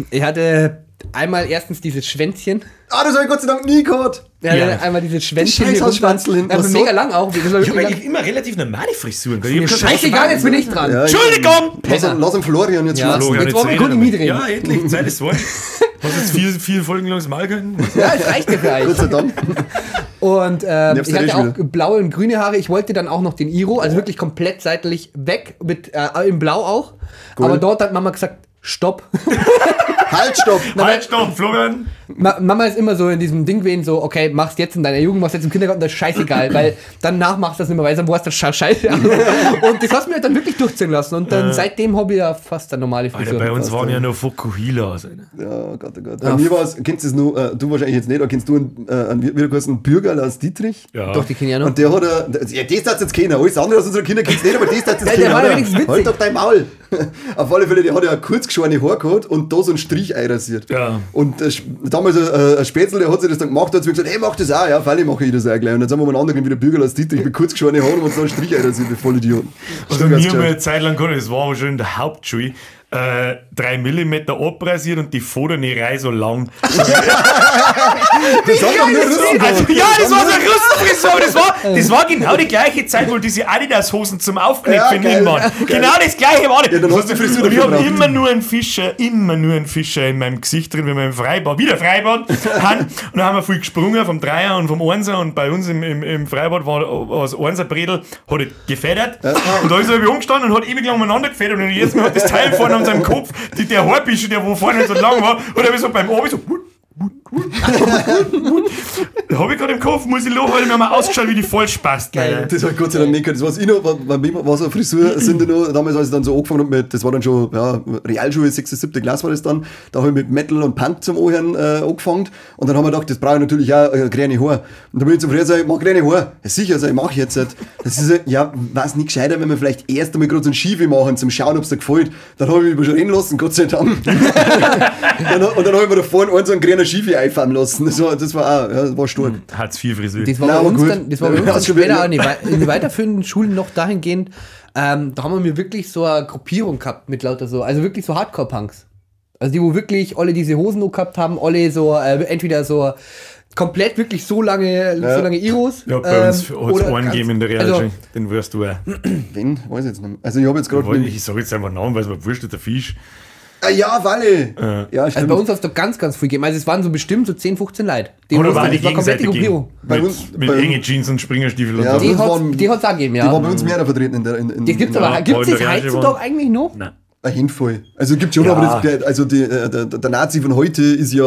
Ich hatte einmal erstens dieses Schwänzchen. Ah, das habe ich Gott sei Dank nie gehabt. Ja, ja. Einmal dieses Schwänzchen. Die scheiß Schwanzel hinten. Aber mega lang auch. Ich habe eigentlich immer relativ normale Frisuren. Scheißegal, jetzt bin ich dran. Ja, Entschuldigung! Lass den Florian jetzt ja. schmatzen. Jetzt wollen wir gut mitreden. Ja, endlich. Zeit ist voll. Hast du jetzt vier Folgen lang das Mal gehalten? Ja, es reicht ja für euch. Gott sei Dank. Und ich hatte auch blaue und grüne Haare. Ich wollte dann auch noch den Iro, also wirklich komplett seitlich weg, mit, in blau auch. Aber dort hat Mama gesagt, stopp. Halt, stopp! Halt, stopp, Florian! Mama ist immer so in diesem Ding gewesen, so, okay, mach's jetzt in deiner Jugend, mach's jetzt im Kindergarten, das ist scheißegal, weil danach machst du das nicht mehr, weil dann warst du scheiße. Und das hast du mir dann wirklich durchziehen lassen und dann seitdem habe ich ja fast eine normale Frisur. Alter, bei uns waren ja noch Fokuhila. Ja, oh Gott, oh Gott. Bei mir war es, kennst du es nur, du wahrscheinlich jetzt nicht, aber kennst du einen Bürger aus Dietrich? Ja. Doch, die kenn ich auch noch. Und der hat, ja, das darfst jetzt kennen, alles andere aus unseren Kindern kennst du nicht, aber das darfst jetzt kennen. Der war ja wenigstens witzig. Halt doch dein Maul. Auf alle Fälle, der hat ja kurz geschorene Haare gehabt und da so einen Strich einrasiert. Ja. Und damals ein Spätzl, der hat sich das dann gemacht, hat zu mir gesagt, hey, mach das auch. Ja, freilich mache ich das auch gleich. Und dann sind wir umeinander wieder Bürger aus Dietrich mit kurz geschorene Haaren und uns dann einen Strich einrasiert, wie voll Idioten. Also mir haben wir eine Zeit lang gehabt, das war aber schon in der Hauptschule, 3 mm abrasiert und die vordere Reihe so lang. Das hat doch nur Russen also, ja, das war so eine Russenfrisur, aber das war genau die gleiche Zeit, wo diese Adidas-Hosen zum Aufknöpfen ja, waren. Genau das gleiche war das. Ja, dann hast du die Frisur und ich dafür habe immer nur einen Fischer in meinem Gesicht drin, wenn wir im Freibad, wieder Freibad, haben. Und da haben wir viel gesprungen vom Dreier und vom Einser und bei uns im Freibad war das Einser-Bredel, hat gefedert. Ja. Und da ist er umgestanden und hat ewig lang umeinander gefedert und jetzt hat das Teil vorne an seinem Kopf, der Haarbüschel, der wo vorne so lang war, und er so beim Obi so. Da hab ich gerade im Kopf, muss ich lachen, weil ich mir mal ausgeschaut wie die Vollspastel. Das hat Gott sei Dank nicht gehört. Das war ich noch, bei mir war so eine Frisur, sind noch, damals, als ich dann so angefangen habe mit, das war dann schon, ja, Realschule, 6., 7. Klasse war das dann, da habe ich mit Metal und Punk zum Anhören angefangen und dann haben wir gedacht, das brauche ich natürlich auch grüne Haare. Und dann bin ich zum Friseur, ich mach grüne Haare. Ja, sicher, sag ich, mach ich jetzt. Das ist ja, war's nicht gescheiter, wenn wir vielleicht erst einmal gerade so ein Schiefe machen, zum Schauen, ob's dir gefällt. Dann habe ich mich schon reden lassen, Gott sei Dank. Und dann habe ich mir da vorne einen so einen grünen Schiefe einfahren lassen. Das war auch, ja, das war stark. Hartz-IV-Frisur. Das war bei uns dann, das war bei uns dann später auch in den weiterführenden Schulen noch dahingehend, da haben wir wirklich so eine Gruppierung gehabt mit lauter so, also wirklich so Hardcore-Punks. Also die, wo wirklich alle diese Hosen noch gehabt haben, alle so, entweder so komplett wirklich so lange, ja. So lange Iros. Ja, bei uns hat es einen gegeben in der Realschule, also, den wirst du auch. Wen? Weiß ich jetzt nicht mehr. Also ich habe jetzt gerade... Ich sag jetzt einfach Namen, weil es mir wurscht ist, der Fisch. Ah, ja, Walle! Ja, also bei uns hat es doch ganz, ganz viel gegeben. Also es waren so bestimmt so 10, 15 Leute. Die oder war die komplette Gruppierung. Bei uns, mit engen Jeans und Springerstiefeln ja, und so. Die hat es auch gegeben, ja. Die war bei uns mehr vertreten. In das gibt's aber. Gibt es das heutzutage eigentlich noch? Nein. Ein Handvoll. Also gibt schon, ja. Aber das, also der Nazi von heute ist ja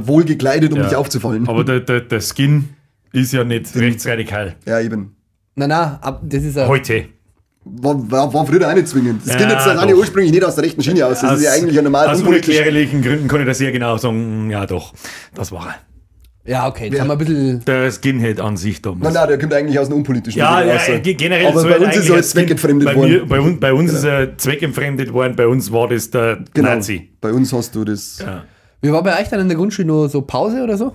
wohl gekleidet, um nicht aufzufallen. Aber der Skin ist ja nicht rechtsradikal. Ja, eben. Nein, das ist ja... Heute. War früher auch nicht zwingend. Das ja, geht jetzt dann ursprünglich nicht aus der rechten Schiene aus. Das ist ja eigentlich ein normal. Aus unerklärlichen Gründen kann ich das sehr genau sagen. Ja, doch, das war er. Ja, okay, jetzt haben wir ein bisschen. Der Skinhead an sich damals. Nein, der kommt eigentlich aus einem unpolitischen Ja, ja, generell. Aber bei uns ist er zweckentfremdet worden. Bei uns ist er zweckentfremdet worden, bei uns war das der Nazi. Bei uns hast du das. Ja. Wie war bei euch dann in der Grundschule nur so Pause oder so?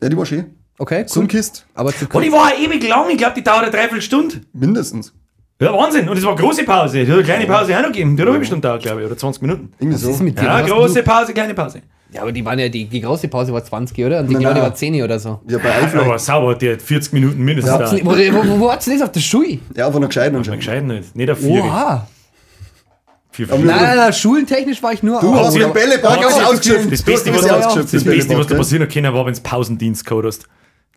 Ja, die war schön. Okay, cool. Sunkist. Aber zu und die war ewig lang, ich glaube, die dauert eine Dreiviertelstunde. Mindestens. Ja, Wahnsinn. Und es war große Pause. Es hat eine kleine Pause auch noch gegeben. Die hat eine halbe Stunde dauert, glaube ich, oder 20 Minuten. Irgendwie so. Was ist mit dir? Ja, große Pause, kleine Pause. Ja, aber die waren ja, die große Pause war 20, oder? Und die kleine war 10 oder so. Ja, bei Eiffel. Aber sauber, die hat 40 Minuten mindestens ja. Wo hat's denn das auf der Schule? Ja, von der gescheiten anscheinend. Von der gescheiten nicht. Nicht auf 4. Oha. Nein, schulentechnisch war ich nur. Du hast den Bällebad ausgeschöpft. Das Beste, was da passieren können, war, wenn du Pausendienst gehabt hast.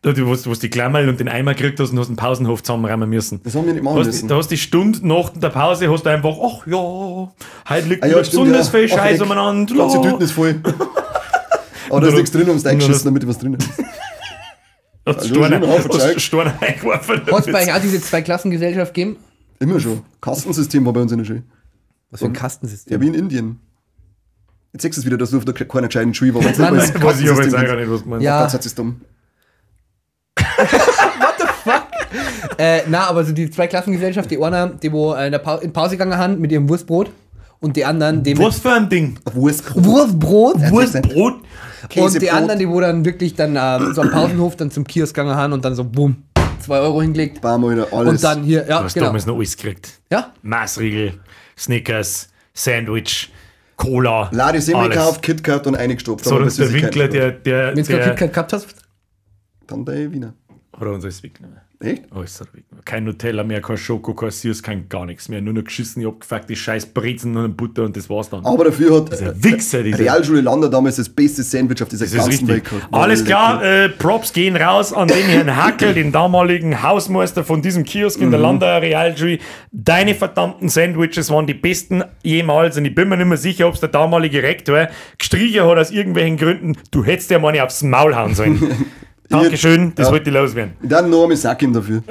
Da, wo du die Klammerl und den Eimer gekriegt hast und hast den Pausenhof zusammenräumen müssen. Das haben wir nicht machen müssen. Da hast die Stunde nach der Pause hast du einfach, ach ja, heute liegt Ah ja, wieder stimmt, besonders ja. viel Ach, Scheiß leck. umeinander. Die ganze Tüten ist voll. Aber da ist nichts drin, haben sie eingeschissen, damit was drin ist. Hast Also, du Steine eingeworfen. Hat es bei euch auch diese Zweiklassengesellschaft gegeben? Immer schon. Kastensystem war bei uns in der Schule. Was für ein Kastensystem? Ja, wie in Indien. Jetzt siehst du es wieder, dass du auf der keiner gescheiten Schule warst. Nein, Weil es Weiß ich aber jetzt Kastensystem auch gibt. gar nicht, was du meinst. Ja. Gott, das ist dumm. Na, aber so die Zweiklassengesellschaft, die einer, die wo in, der in Pause gegangen haben mit ihrem Wurstbrot und die anderen, die mit Was für ein Ding? Wurstbrot. Wurstbrot Wurstbrot? und die Käsebrot. anderen, die wo dann wirklich dann so am Pausenhof dann zum Kiosk gegangen haben und dann so bumm, 2 Euro hingelegt Bam, Alter, alles. und dann hier, ja, Du hast genau. damals noch alles gekriegt. Ja, Maßriegel, Snickers, Sandwich, Cola. Ladi Semmel alles. gekauft, KitKat und eingestopft. So Aber hat uns der Süßigkeiten Winkler, der wenn du kein KitKat gehabt hast, Dann der Wiener. Hat er uns alles weggenommen. Echt? Alles hat er weggenommen. Kein Nutella mehr, kein Schoko, kein Süß, kein gar nichts mehr. Nur noch geschissen, abgefuckte scheiß Brezen und Butter und das war's dann. Aber dafür hat Dieser Wichser, dieser. Realschule Lander damals das beste Sandwich auf dieser Das ist ganzen richtig. Welt gehabt. Alles klar, Props gehen raus an den Herrn Hackel, den damaligen Hausmeister von diesem Kiosk in der Landauer Realschule. Deine verdammten Sandwiches waren die besten jemals und ich bin mir nicht mehr sicher, ob es der damalige Rektor gestrichen hat aus irgendwelchen Gründen. Du hättest ja mal nicht aufs Maul hauen sollen. Dankeschön, das Ja. wollte ich loswerden. Dann noch einmal Sack ihm dafür.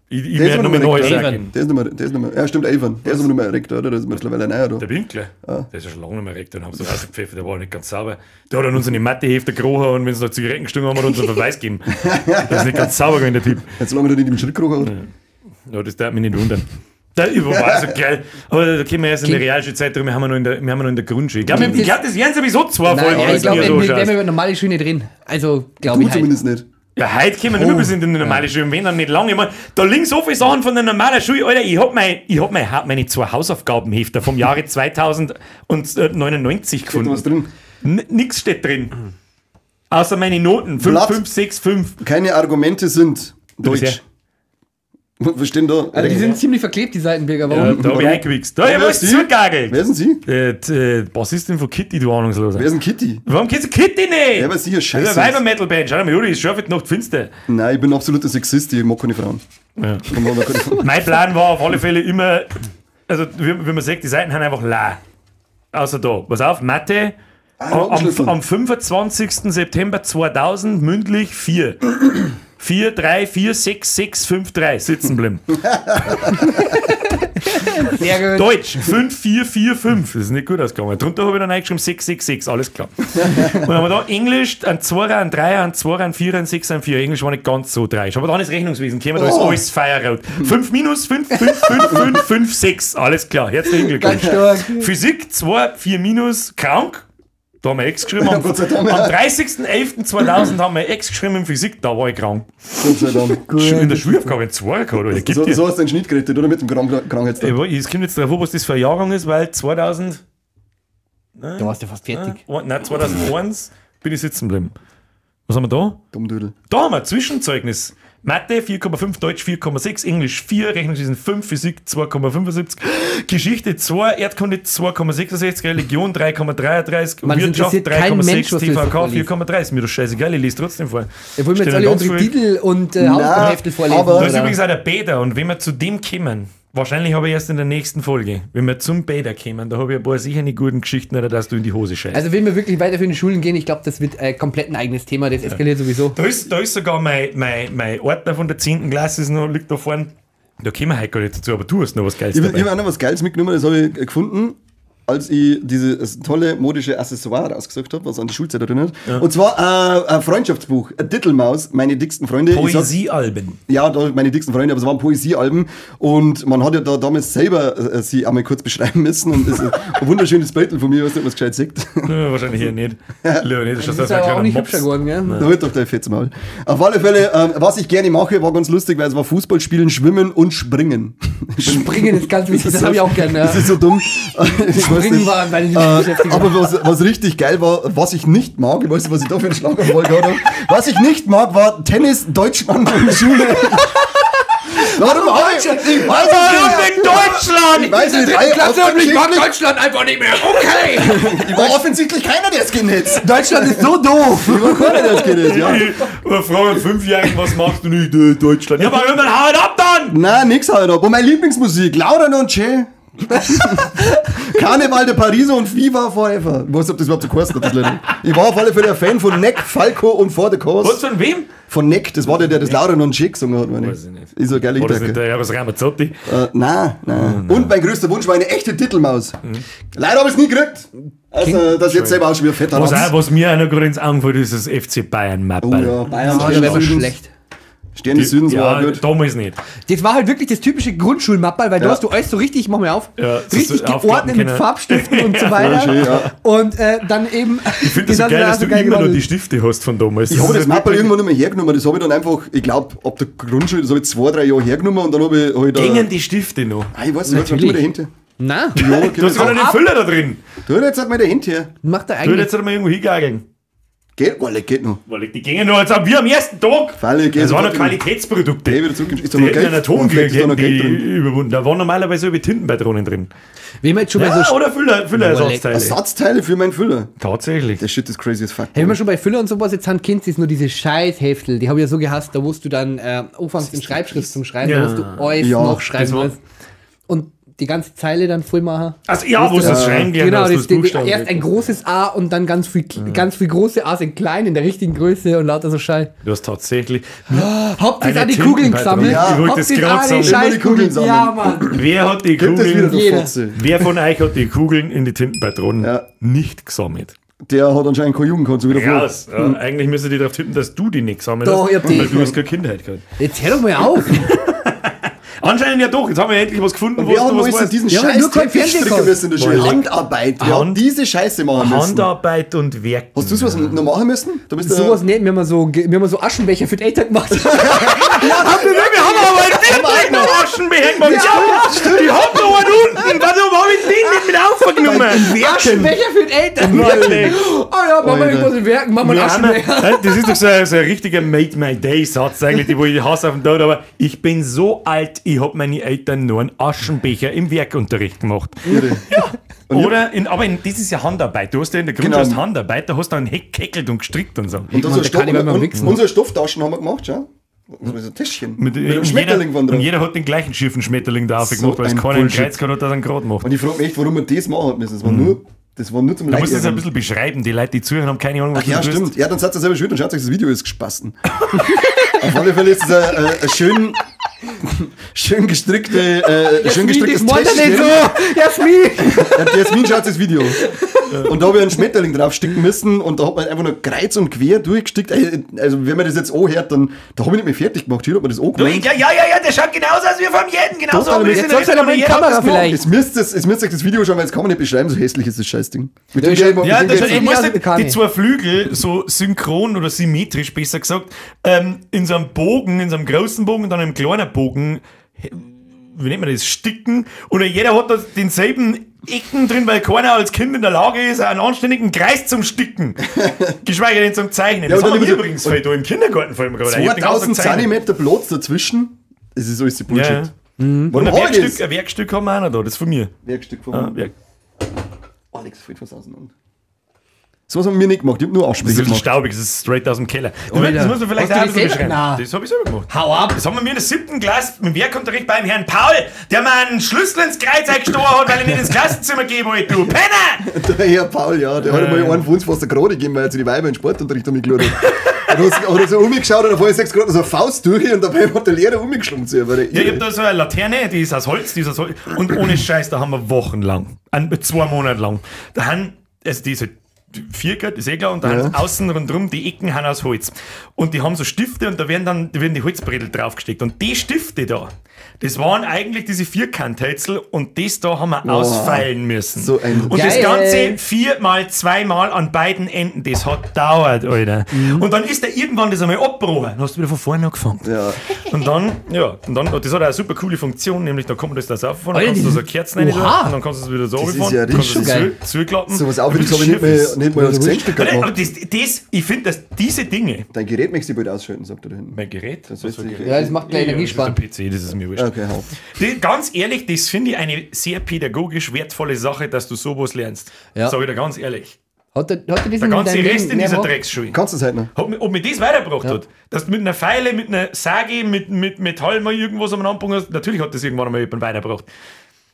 Ich Der ist werde aber nochmal noch neu mehr sagen. Der ist nicht mehr, der ist nicht mehr, ja stimmt, Avon. Der ist aber nicht mehr Rektor, oder? Der ist mittlerweile neuer da. Der Winkler, der ist ja schon lange nicht mehr Rektor, den haben sie rausgepfiffen, der war nicht ganz sauber. Der hat an uns eine Mathehefte gerochen und wenn sie noch Zigaretten gestunken haben, hat er uns einen Verweis gegeben. Der ist nicht ganz sauber gewesen, der Typ. Jetzt lange er nicht im Schritt gerochen hat. Ja, das darf mich nicht wundern. Da war so geil. Aber da kommen wir erst in der Realschulzeit drin, wir haben ja noch in der, wir haben ja noch in der Grundschule. Ich glaube, glaub, das wären sowieso zwei nein, Folgen. ja, wenn ich glaube, du wir so wären schaust. über normale Schule nicht drin. Also, glaube Du ich halt. zumindest nicht. Ja, heute kommen wir nicht mehr bis in die normale Schule, und wenn dann nicht lange. Ich mein, da links so viele Sachen von der normalen Schule, Alter, ich hab, meine zwei Hausaufgabenhefter vom Jahre 2099 Steht da gefunden. was drin? Nix steht drin. Außer meine Noten. 5, Blatt. 5, 6, 5. Keine Argumente sind Deutsch. Was steht denn da? Also, die sind ziemlich verklebt, die Seitenbilder. Warum? Da hab ich eingewichst. Da hab ich Wer was ist die? zugegagelt. Wer sind Sie? Die Bassistin von Kitty, du Ahnungsloser. Wer ist denn Kitty? Warum kennst du Kitty nicht? Ja, weil sicher Das scheiße ist eine Weiber-Metal-Band. Schau mal, Juri, ist schon noch finster. Nein, ich bin absoluter Sexist, ich mag keine Frauen. Ja. Ich mag keine Frauen. Mein Plan war auf alle Fälle immer, also wie man sieht, die Seiten haben einfach la. Außer da. Pass auf, Mathe. Ah, Am 25. September 2000 mündlich 4. 4, 3, 4, 6, 6, 5, 3. Sitzen bleiben. Sehr gut. Deutsch 5, 4, 4, 5. Das ist nicht gut ausgegangen. Drunter habe ich dann eingeschrieben 6, 6, 6. Alles klar. Und dann haben wir da Englisch, ein 2er, ein 3er, ein 2er, ein 4er, ein 6er, ein 4er. Englisch war nicht ganz so dreisch. Aber dann ist Rechnungswesen gekommen, da ist Oh. alles Feierrot. 5 minus 5, 5, 5, 5, 5, 6. Alles klar. Herzlichen Glückwunsch. Ganz stark. Physik 2, 4 minus, krank. Da haben wir Ex geschrieben. Ja, Am, Gott sei Dank, am ja. 30.11.2000 haben wir Ex geschrieben in Physik, da war ich krank. Gott sei Dank. In der Schulaufgabe 2 gehabt, Alter. Gibt So, dir. so hast du den Schnitt gerettet, oder? Mit dem Krankheitstag. Es kommt jetzt drauf an, was das für ein Jahrgang ist, weil 2000, Da warst du fast fertig. nein, 2001 bin ich sitzen geblieben. Was haben wir da? Dummdödel. Da haben wir Zwischenzeugnis. Mathe 4,5, Deutsch 4,6, Englisch 4, Rechnungswesen 5, Physik 2,75, Geschichte 2, Erdkunde 2,66, Religion 3,33, Man, es Wirtschaft interessiert kein Mensch, 3,6, was du jetzt TVK vorliest. 4,3. Ist mir doch scheißegal, ich lese trotzdem vor. Ja, wollen wir jetzt Steht alle da ganz unsere viel- Titel und Hausaufgabenhefte vorlesen? aber- Da ist oder? übrigens auch der Peter und wenn wir zu dem kommen, wahrscheinlich habe ich erst in der nächsten Folge, wenn wir zum Peter kommen, da habe ich ein paar sicher nicht guten Geschichten, oder dass du in die Hose scheißt. Also wenn wir wirklich weiter für die Schulen gehen, ich glaube, das wird komplett ein eigenes Thema, das eskaliert sowieso. Da ist sogar mein Ordner von der 10. Klasse ist noch, liegt da vorne. Da kommen wir heute gar nicht dazu, aber du hast noch was Geiles Ich dabei. habe auch noch was Geiles mitgenommen, das habe ich gefunden, als ich dieses tolle modische Accessoire rausgesucht habe, was an die Schulzeit erinnert. Und zwar ein Freundschaftsbuch, ein Titelmaus, meine dicksten Freunde. Ich sag- Poesiealben. Ja, da, meine dicksten Freunde, aber es waren Poesiealben und man hat ja da damals selber sie einmal kurz beschreiben müssen und das ist ein wunderschönes Bild von mir, ich weiß nicht, ob man es gescheit sieht. Ja, wahrscheinlich hier nicht. Lieber nicht, das Das ist ist ein aber auch kleiner nicht Mops. hübscher geworden, gell? Da wird doch der Fetz mal. Auf alle Fälle, was ich gerne mache, war ganz lustig, weil es war Fußball spielen, Schwimmen und Springen. Springen ist ganz wichtig, das habe ich auch gerne. Ja. Das ist so dumm. Ich weiß Springen nicht. war meine Lieblingsbeschäftigung. Aber was richtig geil war, was ich nicht mag, ich weiß nicht, was ich da für einen Schlaganfall gehabt habe, was ich nicht mag, war Tennis, Deutschmann und Schule. Warum Deutschland? Ich weiß Warum denn Deutschland? Ich weiß nicht. Klasse und ich mag Deutschland einfach nicht mehr. Okay. Ich war offensichtlich keiner der Skinheads. Deutschland ist so doof. Ich war keiner der Skinheads, ja. Ich frage einen 5-Jährigen, was machst du nicht? Deutschland. Ja, warum dann hau ab dann? Nein, nix halt ab. Und meine Lieblingsmusik, Laura non c'è. Karneval de Paris und Viva Forever. Ich weiß nicht, ob das überhaupt so geheißen hat, das Lied. Ich war auf alle Fälle ein Fan von Nek, Falco und For the Cause. Was, von wem? Von Nek, das war der, der das Laura non c'è gesungen hat, meine ich. Weiß ich nicht. Ist so eine geile War das nicht Gitarre. der Eros Ramazzotti? Nein, nein. Und mein größter Wunsch war eine echte Titelmaus. Leider habe ich es nie gekriegt. Also, das ist jetzt selber auch schon wieder fetter Was mir auch noch gerade ins Auge fällt, ist das FC Bayern Mappel. Oh ja, Bayern. Das war schlecht. Stern des Südens war Ja, gut. damals nicht. Das war halt wirklich das typische Grundschulmappal, weil du Ja. hast du alles so richtig, mach mir auf, Ja, das richtig hast du geordnet aufklappen mit können. Farbstiften und so weiter. Voll schön, ja. Und dann eben. Ich finde das so geil, dass du immer noch die Stifte hast von damals. Ich habe das ist Mappel wirklich- irgendwann nicht mehr hergenommen. Das habe ich dann einfach, ich glaube, ab der Grundschule, das habe ich 2, 3 Jahre hergenommen und dann habe ich halt. Gängen die Stifte noch. Ah, ich weiß nicht, was tut mir der Hände. Na, Ja, okay, Du hast gerade den Füller da drin. Du, jetzt hat mir der Hände her. macht er Du eigentlich. jetzt einmal irgendwo hingegangen. Geht, oh, geht noch. Weil die gingen noch, jetzt haben wir am ersten Tag. Falle, geht Das waren noch sofort wieder. Qualitätsprodukte. Geh wieder zurück. Ist da Die noch hätten Geld? einen Atomkrieg Ist da noch hätten Geld die drin? überwunden. Da waren normalerweise über Tintenpatronen drin. Wenn wir jetzt schon bei Ja, so oder Füllerersatzteile. Ersatzteile für meinen Füller. Tatsächlich. Der Shit ist crazy as fuck. Hey, wenn wir schon bei Füller und sowas jetzt haben, kennst du es nur diese Scheißheftel, die habe ich ja so gehasst, da musst du dann anfängst in Schreibschrift zum Schreiben, Ja. da musst du alles Ja, noch schreiben. das war- weißt. Und die ganze Zeile dann voll machen. Also ja, wo du das Schreiben gelernt Genau, hast, das, das die, Buchstaben. erst ein großes A und dann ganz viel, ganz viel große A's in klein, in der richtigen Größe und lauter so Scheiß. Du hast tatsächlich. Habt ihr Eine auch die Kugeln Tintenpatrone. gesammelt? Ja. Ich wollte Habt das ihr gerade auch die sagen. Immer die Scheißkugeln? Kugeln sammeln. Ja, Mann. Wer hat die Gibt es wieder Kugeln? du Jeder. Fotze. Wer von euch hat die Kugeln in die Tintenpatronen Ja. nicht gesammelt? Der hat anscheinend keine Jugend gehabt, so wieder vor. Raus. Ja, eigentlich müsste die darauf tippen, dass du die nicht gesammelt Doch, hast. ich hab die. Weil du hast keine Kindheit gehabt. Jetzt hör doch mal auf. Anscheinend ja doch. Jetzt haben wir endlich was gefunden, Und wo wir du haben was alles weißt. diesen Ja, aber scheiß nur kein Teppich Fernsehen stricken gehabt. müssen in der Schule. Boah, leck. Handarbeit. Wir haben diese Scheiße machen müssen. Handarbeit und Werken. Hast du sowas noch machen müssen? Du bist Sowas nicht, wir haben so Aschenbecher für die Eltern gemacht. Ja, wir haben aber einen wirklich noch Aschenbecher gemacht. Ja, die haben noch einen unten. Warum habe ich den nicht mit aufgenommen? Aschenbecher für die Eltern. Wirklich. Oh ja, machen wir Alter. irgendwas in Werken, machen wir einen Wir haben, Aschenbecher. das ist doch so ein richtiger Made My Day-Satz eigentlich, die wo ich hasse auf den Tod, aber ich bin so alt, ich habe meine Eltern nur einen Aschenbecher im Werkunterricht gemacht. Ja. Oder, das ist ja Handarbeit. Du hast ja in der Grundschule Genau. hast Handarbeit, da hast du dann geheckelt und gestrickt und so. Und Mann, da kann ich nicht mehr wichsen. unsere Stofftaschen haben wir gemacht, ja? So ein Täschchen. Mit, einem und Schmetterling jeder, von dran. Und jeder hat den gleichen schiefen Schmetterling da So aufgemacht, weil es ein keiner einen Bullshit. Kreuz gehabt hat, der einen Grad macht. Und ich frage mich echt, warum wir das machen hat müssen. Das war nur zum Du musst das ein Leid bisschen beschreiben, die Leute, die zuhören, haben keine Ahnung, was Ach ja, du tust. stimmt. Ja, dann seid ihr selber schuld und schaut euch das Video, ist gespasten. Auf alle Fälle ist es ein schön gestrickte, schön gestricktes das meint er nicht Täschchen. so. Jasmin. Ja, die Jasmin schaut das Video. Und da habe ich einen Schmetterling draufsticken müssen und da hat man einfach nur kreuz und quer durchgestickt. Also, wenn man das jetzt anhört, dann da habe ich nicht mehr fertig gemacht. Hier hat man das Du, angemacht. ja, der schaut genauso aus wie vom jeden. Genauso Total. haben wir das Jetzt in der sagst du halt Erinnerung, aber in jeder hat Kamera das gemacht. vielleicht. Es müsst euch das Video schauen, weil das kann man nicht beschreiben, so hässlich ist das Scheißding. Mit dem Ja, geh ich- Ja, mit dem das geh ich ich jetzt- muss aus die, Kani. die zwei Flügel so synchron oder symmetrisch, besser gesagt, in so einem Bogen, in so einem großen Bogen und dann einem kleinen Bogen, wie nennt man das, sticken. Und jeder hat da denselben Ecken drin, weil keiner als Kind in der Lage ist, einen anständigen Kreis zum Sticken. Geschweige denn zum Zeichnen. Ja, Das und haben dann wir immer so- übrigens viel da im Kindergarten vor allem gerade. Ich hab den ganzen 2000 Tag gezeichnet. Zentimeter Platz dazwischen. Das ist alles die Bullshit. Ja, ja. Warum Und ein hab ich Werkstück, das? ein Werkstück haben wir auch noch da, das ist von mir. Werkstück von Ja, Werk. Alex fällt was auseinander. So was haben wir nicht gemacht. Ich hab nur Das ist Aschenbecher ein bisschen gemacht. staubig, das ist straight aus dem Keller. Alter. Das muss man vielleicht Hast auch du ein die bisschen selber- beschreiben. Na. Das habe ich selber gemacht. Hau ab. Das haben wir mir in der 7. Klasse im Werkunterricht beim Herrn Paul, der mir einen Schlüssel ins Kreuz eingestochen hat, weil ich nicht ins Klassenzimmer gehen wollte, du Penner! Der Herr Paul, ja, der hat einmal einen von uns fast eine Krone gegeben, weil er zu die Weiber in Sportunterricht umgeschaut hat. Und hat er so umgeschaut und auf einmal 6 Grad so eine Faust durch und dabei hat der Lehrer umgeschlagen zu ihm. weil der Ja, ich hab da so eine Laterne, die ist aus Holz, die ist aus Holz. Und ohne Scheiß, da haben wir wochenlang, 2 Monate lang, da haben, also die ist halt vierkant, ist eh klar, und da haben außen rundrum die Ecken haben aus Holz. Und die haben so Stifte und da werden dann, da werden die Holzbrettel draufgesteckt. Und die Stifte da, Das waren eigentlich diese Vierkanthölzel und das da haben wir ausfeilen müssen. So ein und das Geil. Ganze 4 mal 2 mal an beiden Enden, das hat dauert, Alter. Und dann ist der irgendwann das einmal abgebrochen. Dann hast du wieder von vorne angefangen. Ja. Und dann, ja, und dann, das hat auch eine super coole Funktion, nämlich da kommt das da rauffahren, dann Alter, kannst du die- so eine Kerzen rein tun Oha. und dann kannst du es wieder so Das ist runterfahren, ja kannst du richtig es geil. zuklappen. Sowas auch, das habe ich nicht mal als Gesenkstück Aber gemacht. ich finde, dass diese Dinge. Dein Gerät möchtest du bald ausschalten, sagt er da hinten. Mein Gerät? Das Was ist für ein sicher. Gerät? Ja, das macht gleich Ja, Energie das ist der sparen. PC, das ist mir wurscht. Okay, hau. Ganz ehrlich, das finde ich eine sehr pädagogisch wertvolle Sache, dass du sowas lernst. Ja. Sag ich dir ganz ehrlich. Hat er das Der in ganze deinem Rest Leben in dieser mehr Drecksschule. Kannst du es heute noch? Ob mir das weitergebracht hat, dass du mit einer Feile, mit einer Sage, mit Metall mal irgendwas am Anfang hast, natürlich hat das irgendwann einmal jemand weitergebracht.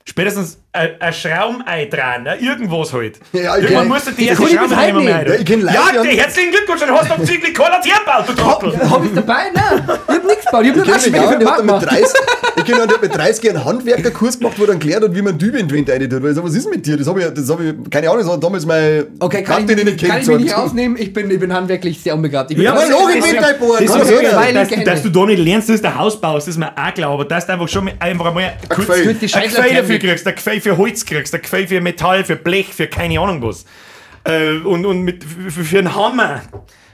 Spätestens ein Schraumei dran, ne? Irgendwas halt. Ja, ich Irgendwann kenn- musst du die Das erste kann ich bis Schraube heute nicht mehr nicht. rein. Ja, ich kenn Leute, Ja, die haben- herzlichen Glückwunsch, dann hast du abzüglich keine Laterne gebaut, du Trottel. Hab ich dabei? Nein, ich hab nichts gebaut. Ich hab nur Ich kenn mich Waschmittel auch, für der hat den dann mit Markt 30, ich kenn einen, der hat mit 30 einen Handwerkerkurs gemacht, wo dann gelernt hat, wie man Dübe in die Wand rein tut. Weil ich sag, was ist mit dir? Das hab ich, keine Ahnung, das hat damals mein Okay, kann Gatte, ich, den ich kann nicht ich mich nicht kennt. ausnehmen. Ich bin handwerklich sehr unbegabt. Ich bin Ja, aber trotzdem- Logik ich mit hab dein Bohren, Das kann ist das okay, jeder. zwei dass, linke dass Hände. du da nicht lernst, dass du Haus baust, ist mir auch klar, aber dass du einfach schon mal einfach einmal kurz Gefühl. Durch die ein scheiß Gefühl dafür Laterne. kriegst, ein Gefühl für Holz kriegst, ein Gefühl für Metall, für Blech, für keine Ahnung was. Und mit, für einen Hammer,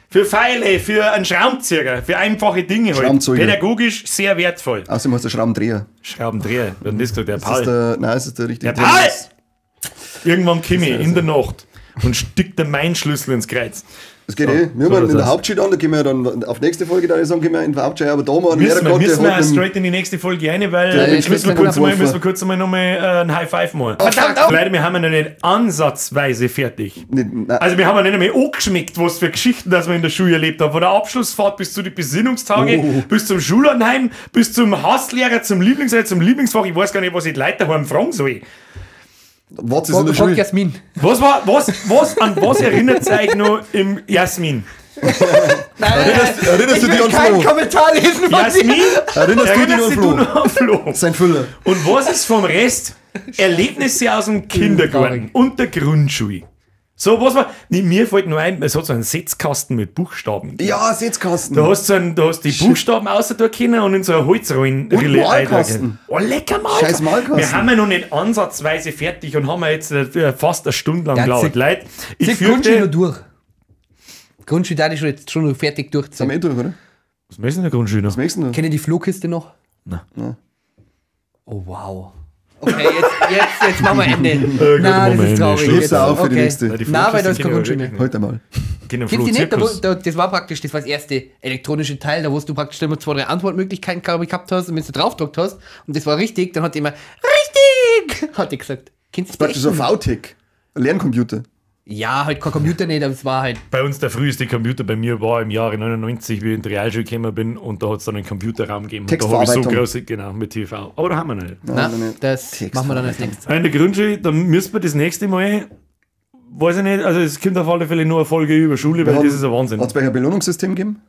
für Pfeile, für einen Schraubenzieher, für einfache Dinge halt. Schraubenzeuge. Pädagogisch sehr wertvoll. Außerdem hast du Schraubendreher. Schraubendreher, wird das gesagt, der Das Paul. ist der, nein, das ist der richtige Der Paul! Irgendwann komme ich in der Nacht und stickt der mein Schlüssel ins Kreuz. Das geht So, eh. Wir so haben schaut's in der aus. Hauptschule an, da gehen wir dann auf nächste Folge, da ich sagen, gehen wir in der Hauptschule, aber da haben wir einen Müssen Lehrer wir, gehabt, müssen der wir hat auch einen, straight in die nächste Folge rein, weil Ja, den ich Schlüssel will kurz mal, kurz müssen wir kurz einmal nochmal ein High Five machen. Verdammt auch. Leute, wir haben ja noch nicht ansatzweise fertig. Nicht, nein. Also wir haben ja nicht einmal angeschmeckt, was für Geschichten das wir in der Schule erlebt haben. Von der Abschlussfahrt bis zu den Besinnungstage, Oh. bis zum Schulanheim, bis zum Hasslehrer, zum Lieblingslehrer, zum Lieblingsfach. Ich weiß gar nicht, was ich die Leute daheim fragen soll. Was ist in der Frag Schule? Jasmin. Was war, was, was, an was erinnert euch noch im Jasmin? Nein, nein, nein. Erinnerst Ich du dich will an keinen Flo? Kommentar lesen von dir. Jasmin? Erinnerst du dich Erinnerst an du Flo? noch an Flo? Sein Füller. Und was ist vom Rest? Erlebnisse aus dem Kindergarten Traurig. und der Grundschule. So, was war. Nee, mir fällt nur ein, es hat so einen Setzkasten mit Buchstaben. Ja, Setzkasten. Da hast du, einen, da hast die Buchstaben außer da können und in so eine Holzrollen. Und Malkasten. Oh, lecker Malkasten. Scheiß Malkasten. Wir haben ja noch nicht ansatzweise fertig und haben ja jetzt fast eine Stunde lang Ja, gelauert. Leute, ich Zieh Grundschule fürchte. noch durch. Grundschule, da ist schon jetzt schon noch fertig Sind wir durchziehen. eh durch, oder? Was ist denn der Grundschule noch? Was möchtest du noch? Kennt ihr die Flohkiste noch? Nein. Oh, wow. Okay, jetzt machen wir Ende. gut, Nein, machen das wir ist Ende. traurig. Schluss Jetzt- auf für die nächste. Nein, die Nein, weil da ist Flohkiste keine kenn ich Grundschule aber mehr. Heute mal. Genau, Kennst du die nicht? Da, wo, Flohzirkus. da, das war praktisch, das war das erste elektronische Teil, da wo du praktisch immer zwei, drei Antwortmöglichkeiten glaub ich, gehabt hast und wenn du draufgedrückt hast und das war richtig, dann hat die immer richtig, hat die gesagt. Kennst du Praktisch die so ein echt? VTech. Ein Lerncomputer. Ja, halt kein Computer nicht, aber es war halt. Bei uns der früheste Computer bei mir war im Jahre 99, wie ich in die Realschule gekommen bin und da hat es dann einen Computerraum gegeben. Und da habe ich so Textverarbeitung. große, genau, mit TV. Aber da haben wir noch nicht. Na, nein, nein. das machen wir dann als nächstes. In der Grundschule, dann müssen wir das nächste Mal, weiß ich nicht, also es kommt auf alle Fälle nur eine Folge über Schule, weil das ist ein Wahnsinn. Hat es bei euch ein Belohnungssystem gegeben?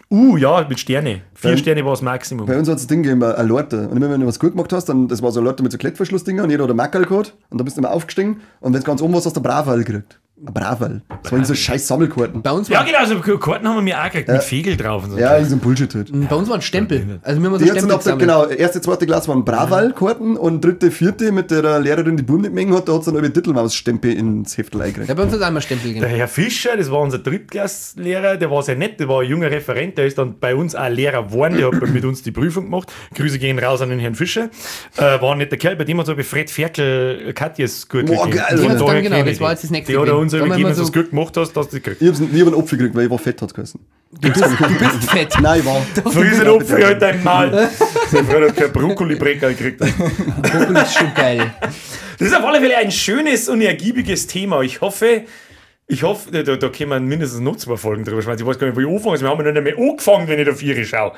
Ja, mit Sterne. 4 Bei- Sterne war das Maximum. Bei uns hat es das Ding gegeben, eine Lorte. Und immer wenn du was gut gemacht hast, dann, das war so eine Lorte mit so Klettverschlussdinger und jeder hat einen Mackerl gehabt. Und da bist du immer aufgestiegen. Und wenn es ganz oben warst, hast du einen Braval gekriegt. Ein Braval. Das waren so scheiß Sammelkarten. Bei uns Ja, war, genau, also Karten haben wir mir auch gekriegt, mit Fegel drauf und so. Ja, irgend so ein Bullshit halt. bei uns war ein Stempel. Also wir haben so Die hat's Stempel dann ab der, gesammelt. genau, erste, zweite Klasse waren Braval-Karten und dritte, vierte mit der Lehrerin, die Buben nicht mengen hat, da hat sie dann über Titelmaus-Stempel ins Heftel eingekriegt. Ja, bei uns hat es einmal Stempel Der gegeben. Herr Fischer, das war unser Drittklasslehrer, der war sehr nett, der war ein junger Referent, der ist dann bei uns auch Lehrer geworden, der hat mit uns die Prüfung gemacht. Grüße gehen raus an den Herrn Fischer. War ein netter Kerl, bei dem hat so Fred Ferkel Katjes gut Boah, gegeben. geil, Von Alter. daher Dann genau, kenn ich das war den. jetzt das nächste Die hat er gewesen. uns Da haben wir übergeben, immer wenn du es so- gut gemacht hast, dass du das kriegst. Ich hab's nie einen Apfel gekriegt, weil ich war fett, hat's geheißen. Du bist fett. Nein, ich war. Friss den Apfel halt dein Maul. Sein Freund hat kein Brokkoli-Breckerl gekriegt. Brokkoli ist schon geil. Das ist auf alle Fälle ein schönes und ergiebiges Thema. Ich hoffe, da können wir mindestens noch zwei Folgen drüber schmeißen. Ich weiß gar nicht, wo ich anfange. Wir haben ja noch nicht mehr angefangen, wenn ich da vier schaue.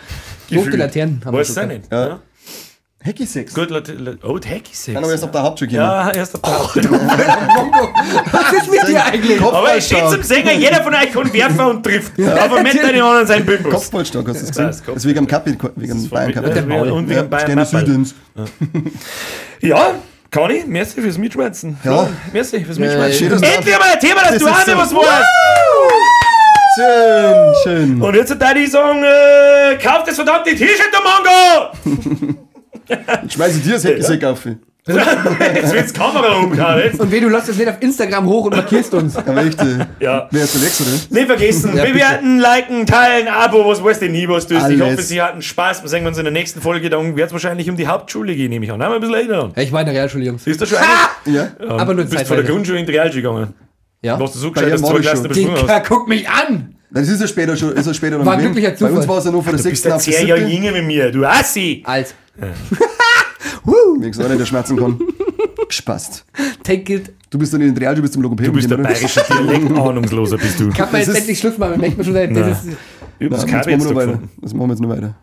Rote Laternen haben wir Weiß schon ich nicht. Ja. Ja. Hacky Sex. Gut, oh, die Hacky Sex. Kann aber erst ab der Hauptschule gehen. Ja, erst ab der Hauptschule. Was ist mit dir eigentlich? Aber es steht zum Sänger, jeder von euch kann werfen und trifft. Aber mit deinen anderen sein Bimbus. Kopfballstark, hast du das gesehen? Ja, das Das ist wegen dem Kapi, wegen dem Bayern Kapi. Ja, und wegen Ja, dem Bayern Sterne Mapperl. Südens. Ja, kann ich. Merci fürs Mitschwätzen. Ja. Merci fürs Schön, Mitschwätzen. dass du- Endlich einmal ein Thema, dass Das du ist auch so- nicht was weißt. Schön, schön. Und jetzt hat die sagen, kauft das verdammte T-Shirt, der Mongo! Jetzt schmeiß ich dir das Heckesäck auf. Jetzt wird's Kamera umgehauen. Jetzt. Und weh, du lässt es nicht auf Instagram hoch und markierst uns. Aber echt, Ja. wer ist der Wechsel, oder? Nicht vergessen, Ja, bitte. bewerten, liken, teilen, Abo, was weiß ich nie, was du ist. Ich Alles. hoffe, Sie hatten Spaß. Wir sehen uns in der nächsten Folge. Dann wird es wahrscheinlich um die Hauptschule gehen, nehme ich an. Nein, wir ein bisschen älter dann. Ja, ich war in der Realschule, Jungs. Ist das schon eine? Ja. Aber nur Du bist von der zeitweise. Grundschule in die Realschule gegangen. Ja. Warst du so Bei gescheit, dass ihr du war zwei ich Klassen schon. übersprungen Dicker, hast? guck mich an! Das ist ja später schon, ist ja später dann War ein gewesen. glücklicher Bei uns Zufall. war es ja nur von der Du bist sechsten ja auf die 10 Jahre siebte. jünger mit mir, du Assi! Alt. Wenigstens einer, der schmerzen kann. Gespast. Take it. Du bist dann in den Realschule, bist zum Logopäden. Du bist der gegangen, oder? bayerische Dialekt, ahnungsloser bist du. Kann man Das jetzt ist- endlich Schluss machen? Möchte man schon sagen, das ist, Ich hab's Nein, Kabel das machen jetzt wir noch da weiter. gefunden. Das machen wir jetzt noch weiter.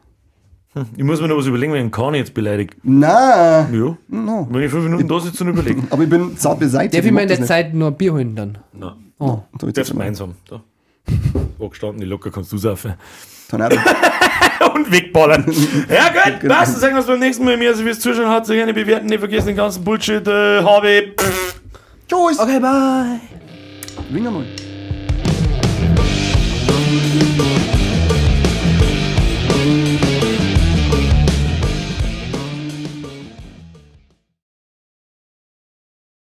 Ich muss mir noch was überlegen, wenn ich einen Kahn jetzt beleidige. Na, Ja. No. Wenn ich 5 Minuten da sitze und überlege. aber ich bin zart beseitigt. darf ich mir in mag der das Zeit nur ein Bier holen dann? Nein. Oh. nicht. Da ist Darfst jetzt mal. gemeinsam. Da. Angestanden, die locker kannst du saufen. Tornado. Und wegballern. Ja gut, Genau. passt. Dann sagen wir uns beim nächsten Mal. Mehr, also fürs Zuschauen hat sich gerne bewerten. Nicht vergessen den ganzen Bullshit. Habe. Tschüss. Okay, bye. Winger mal. Pff.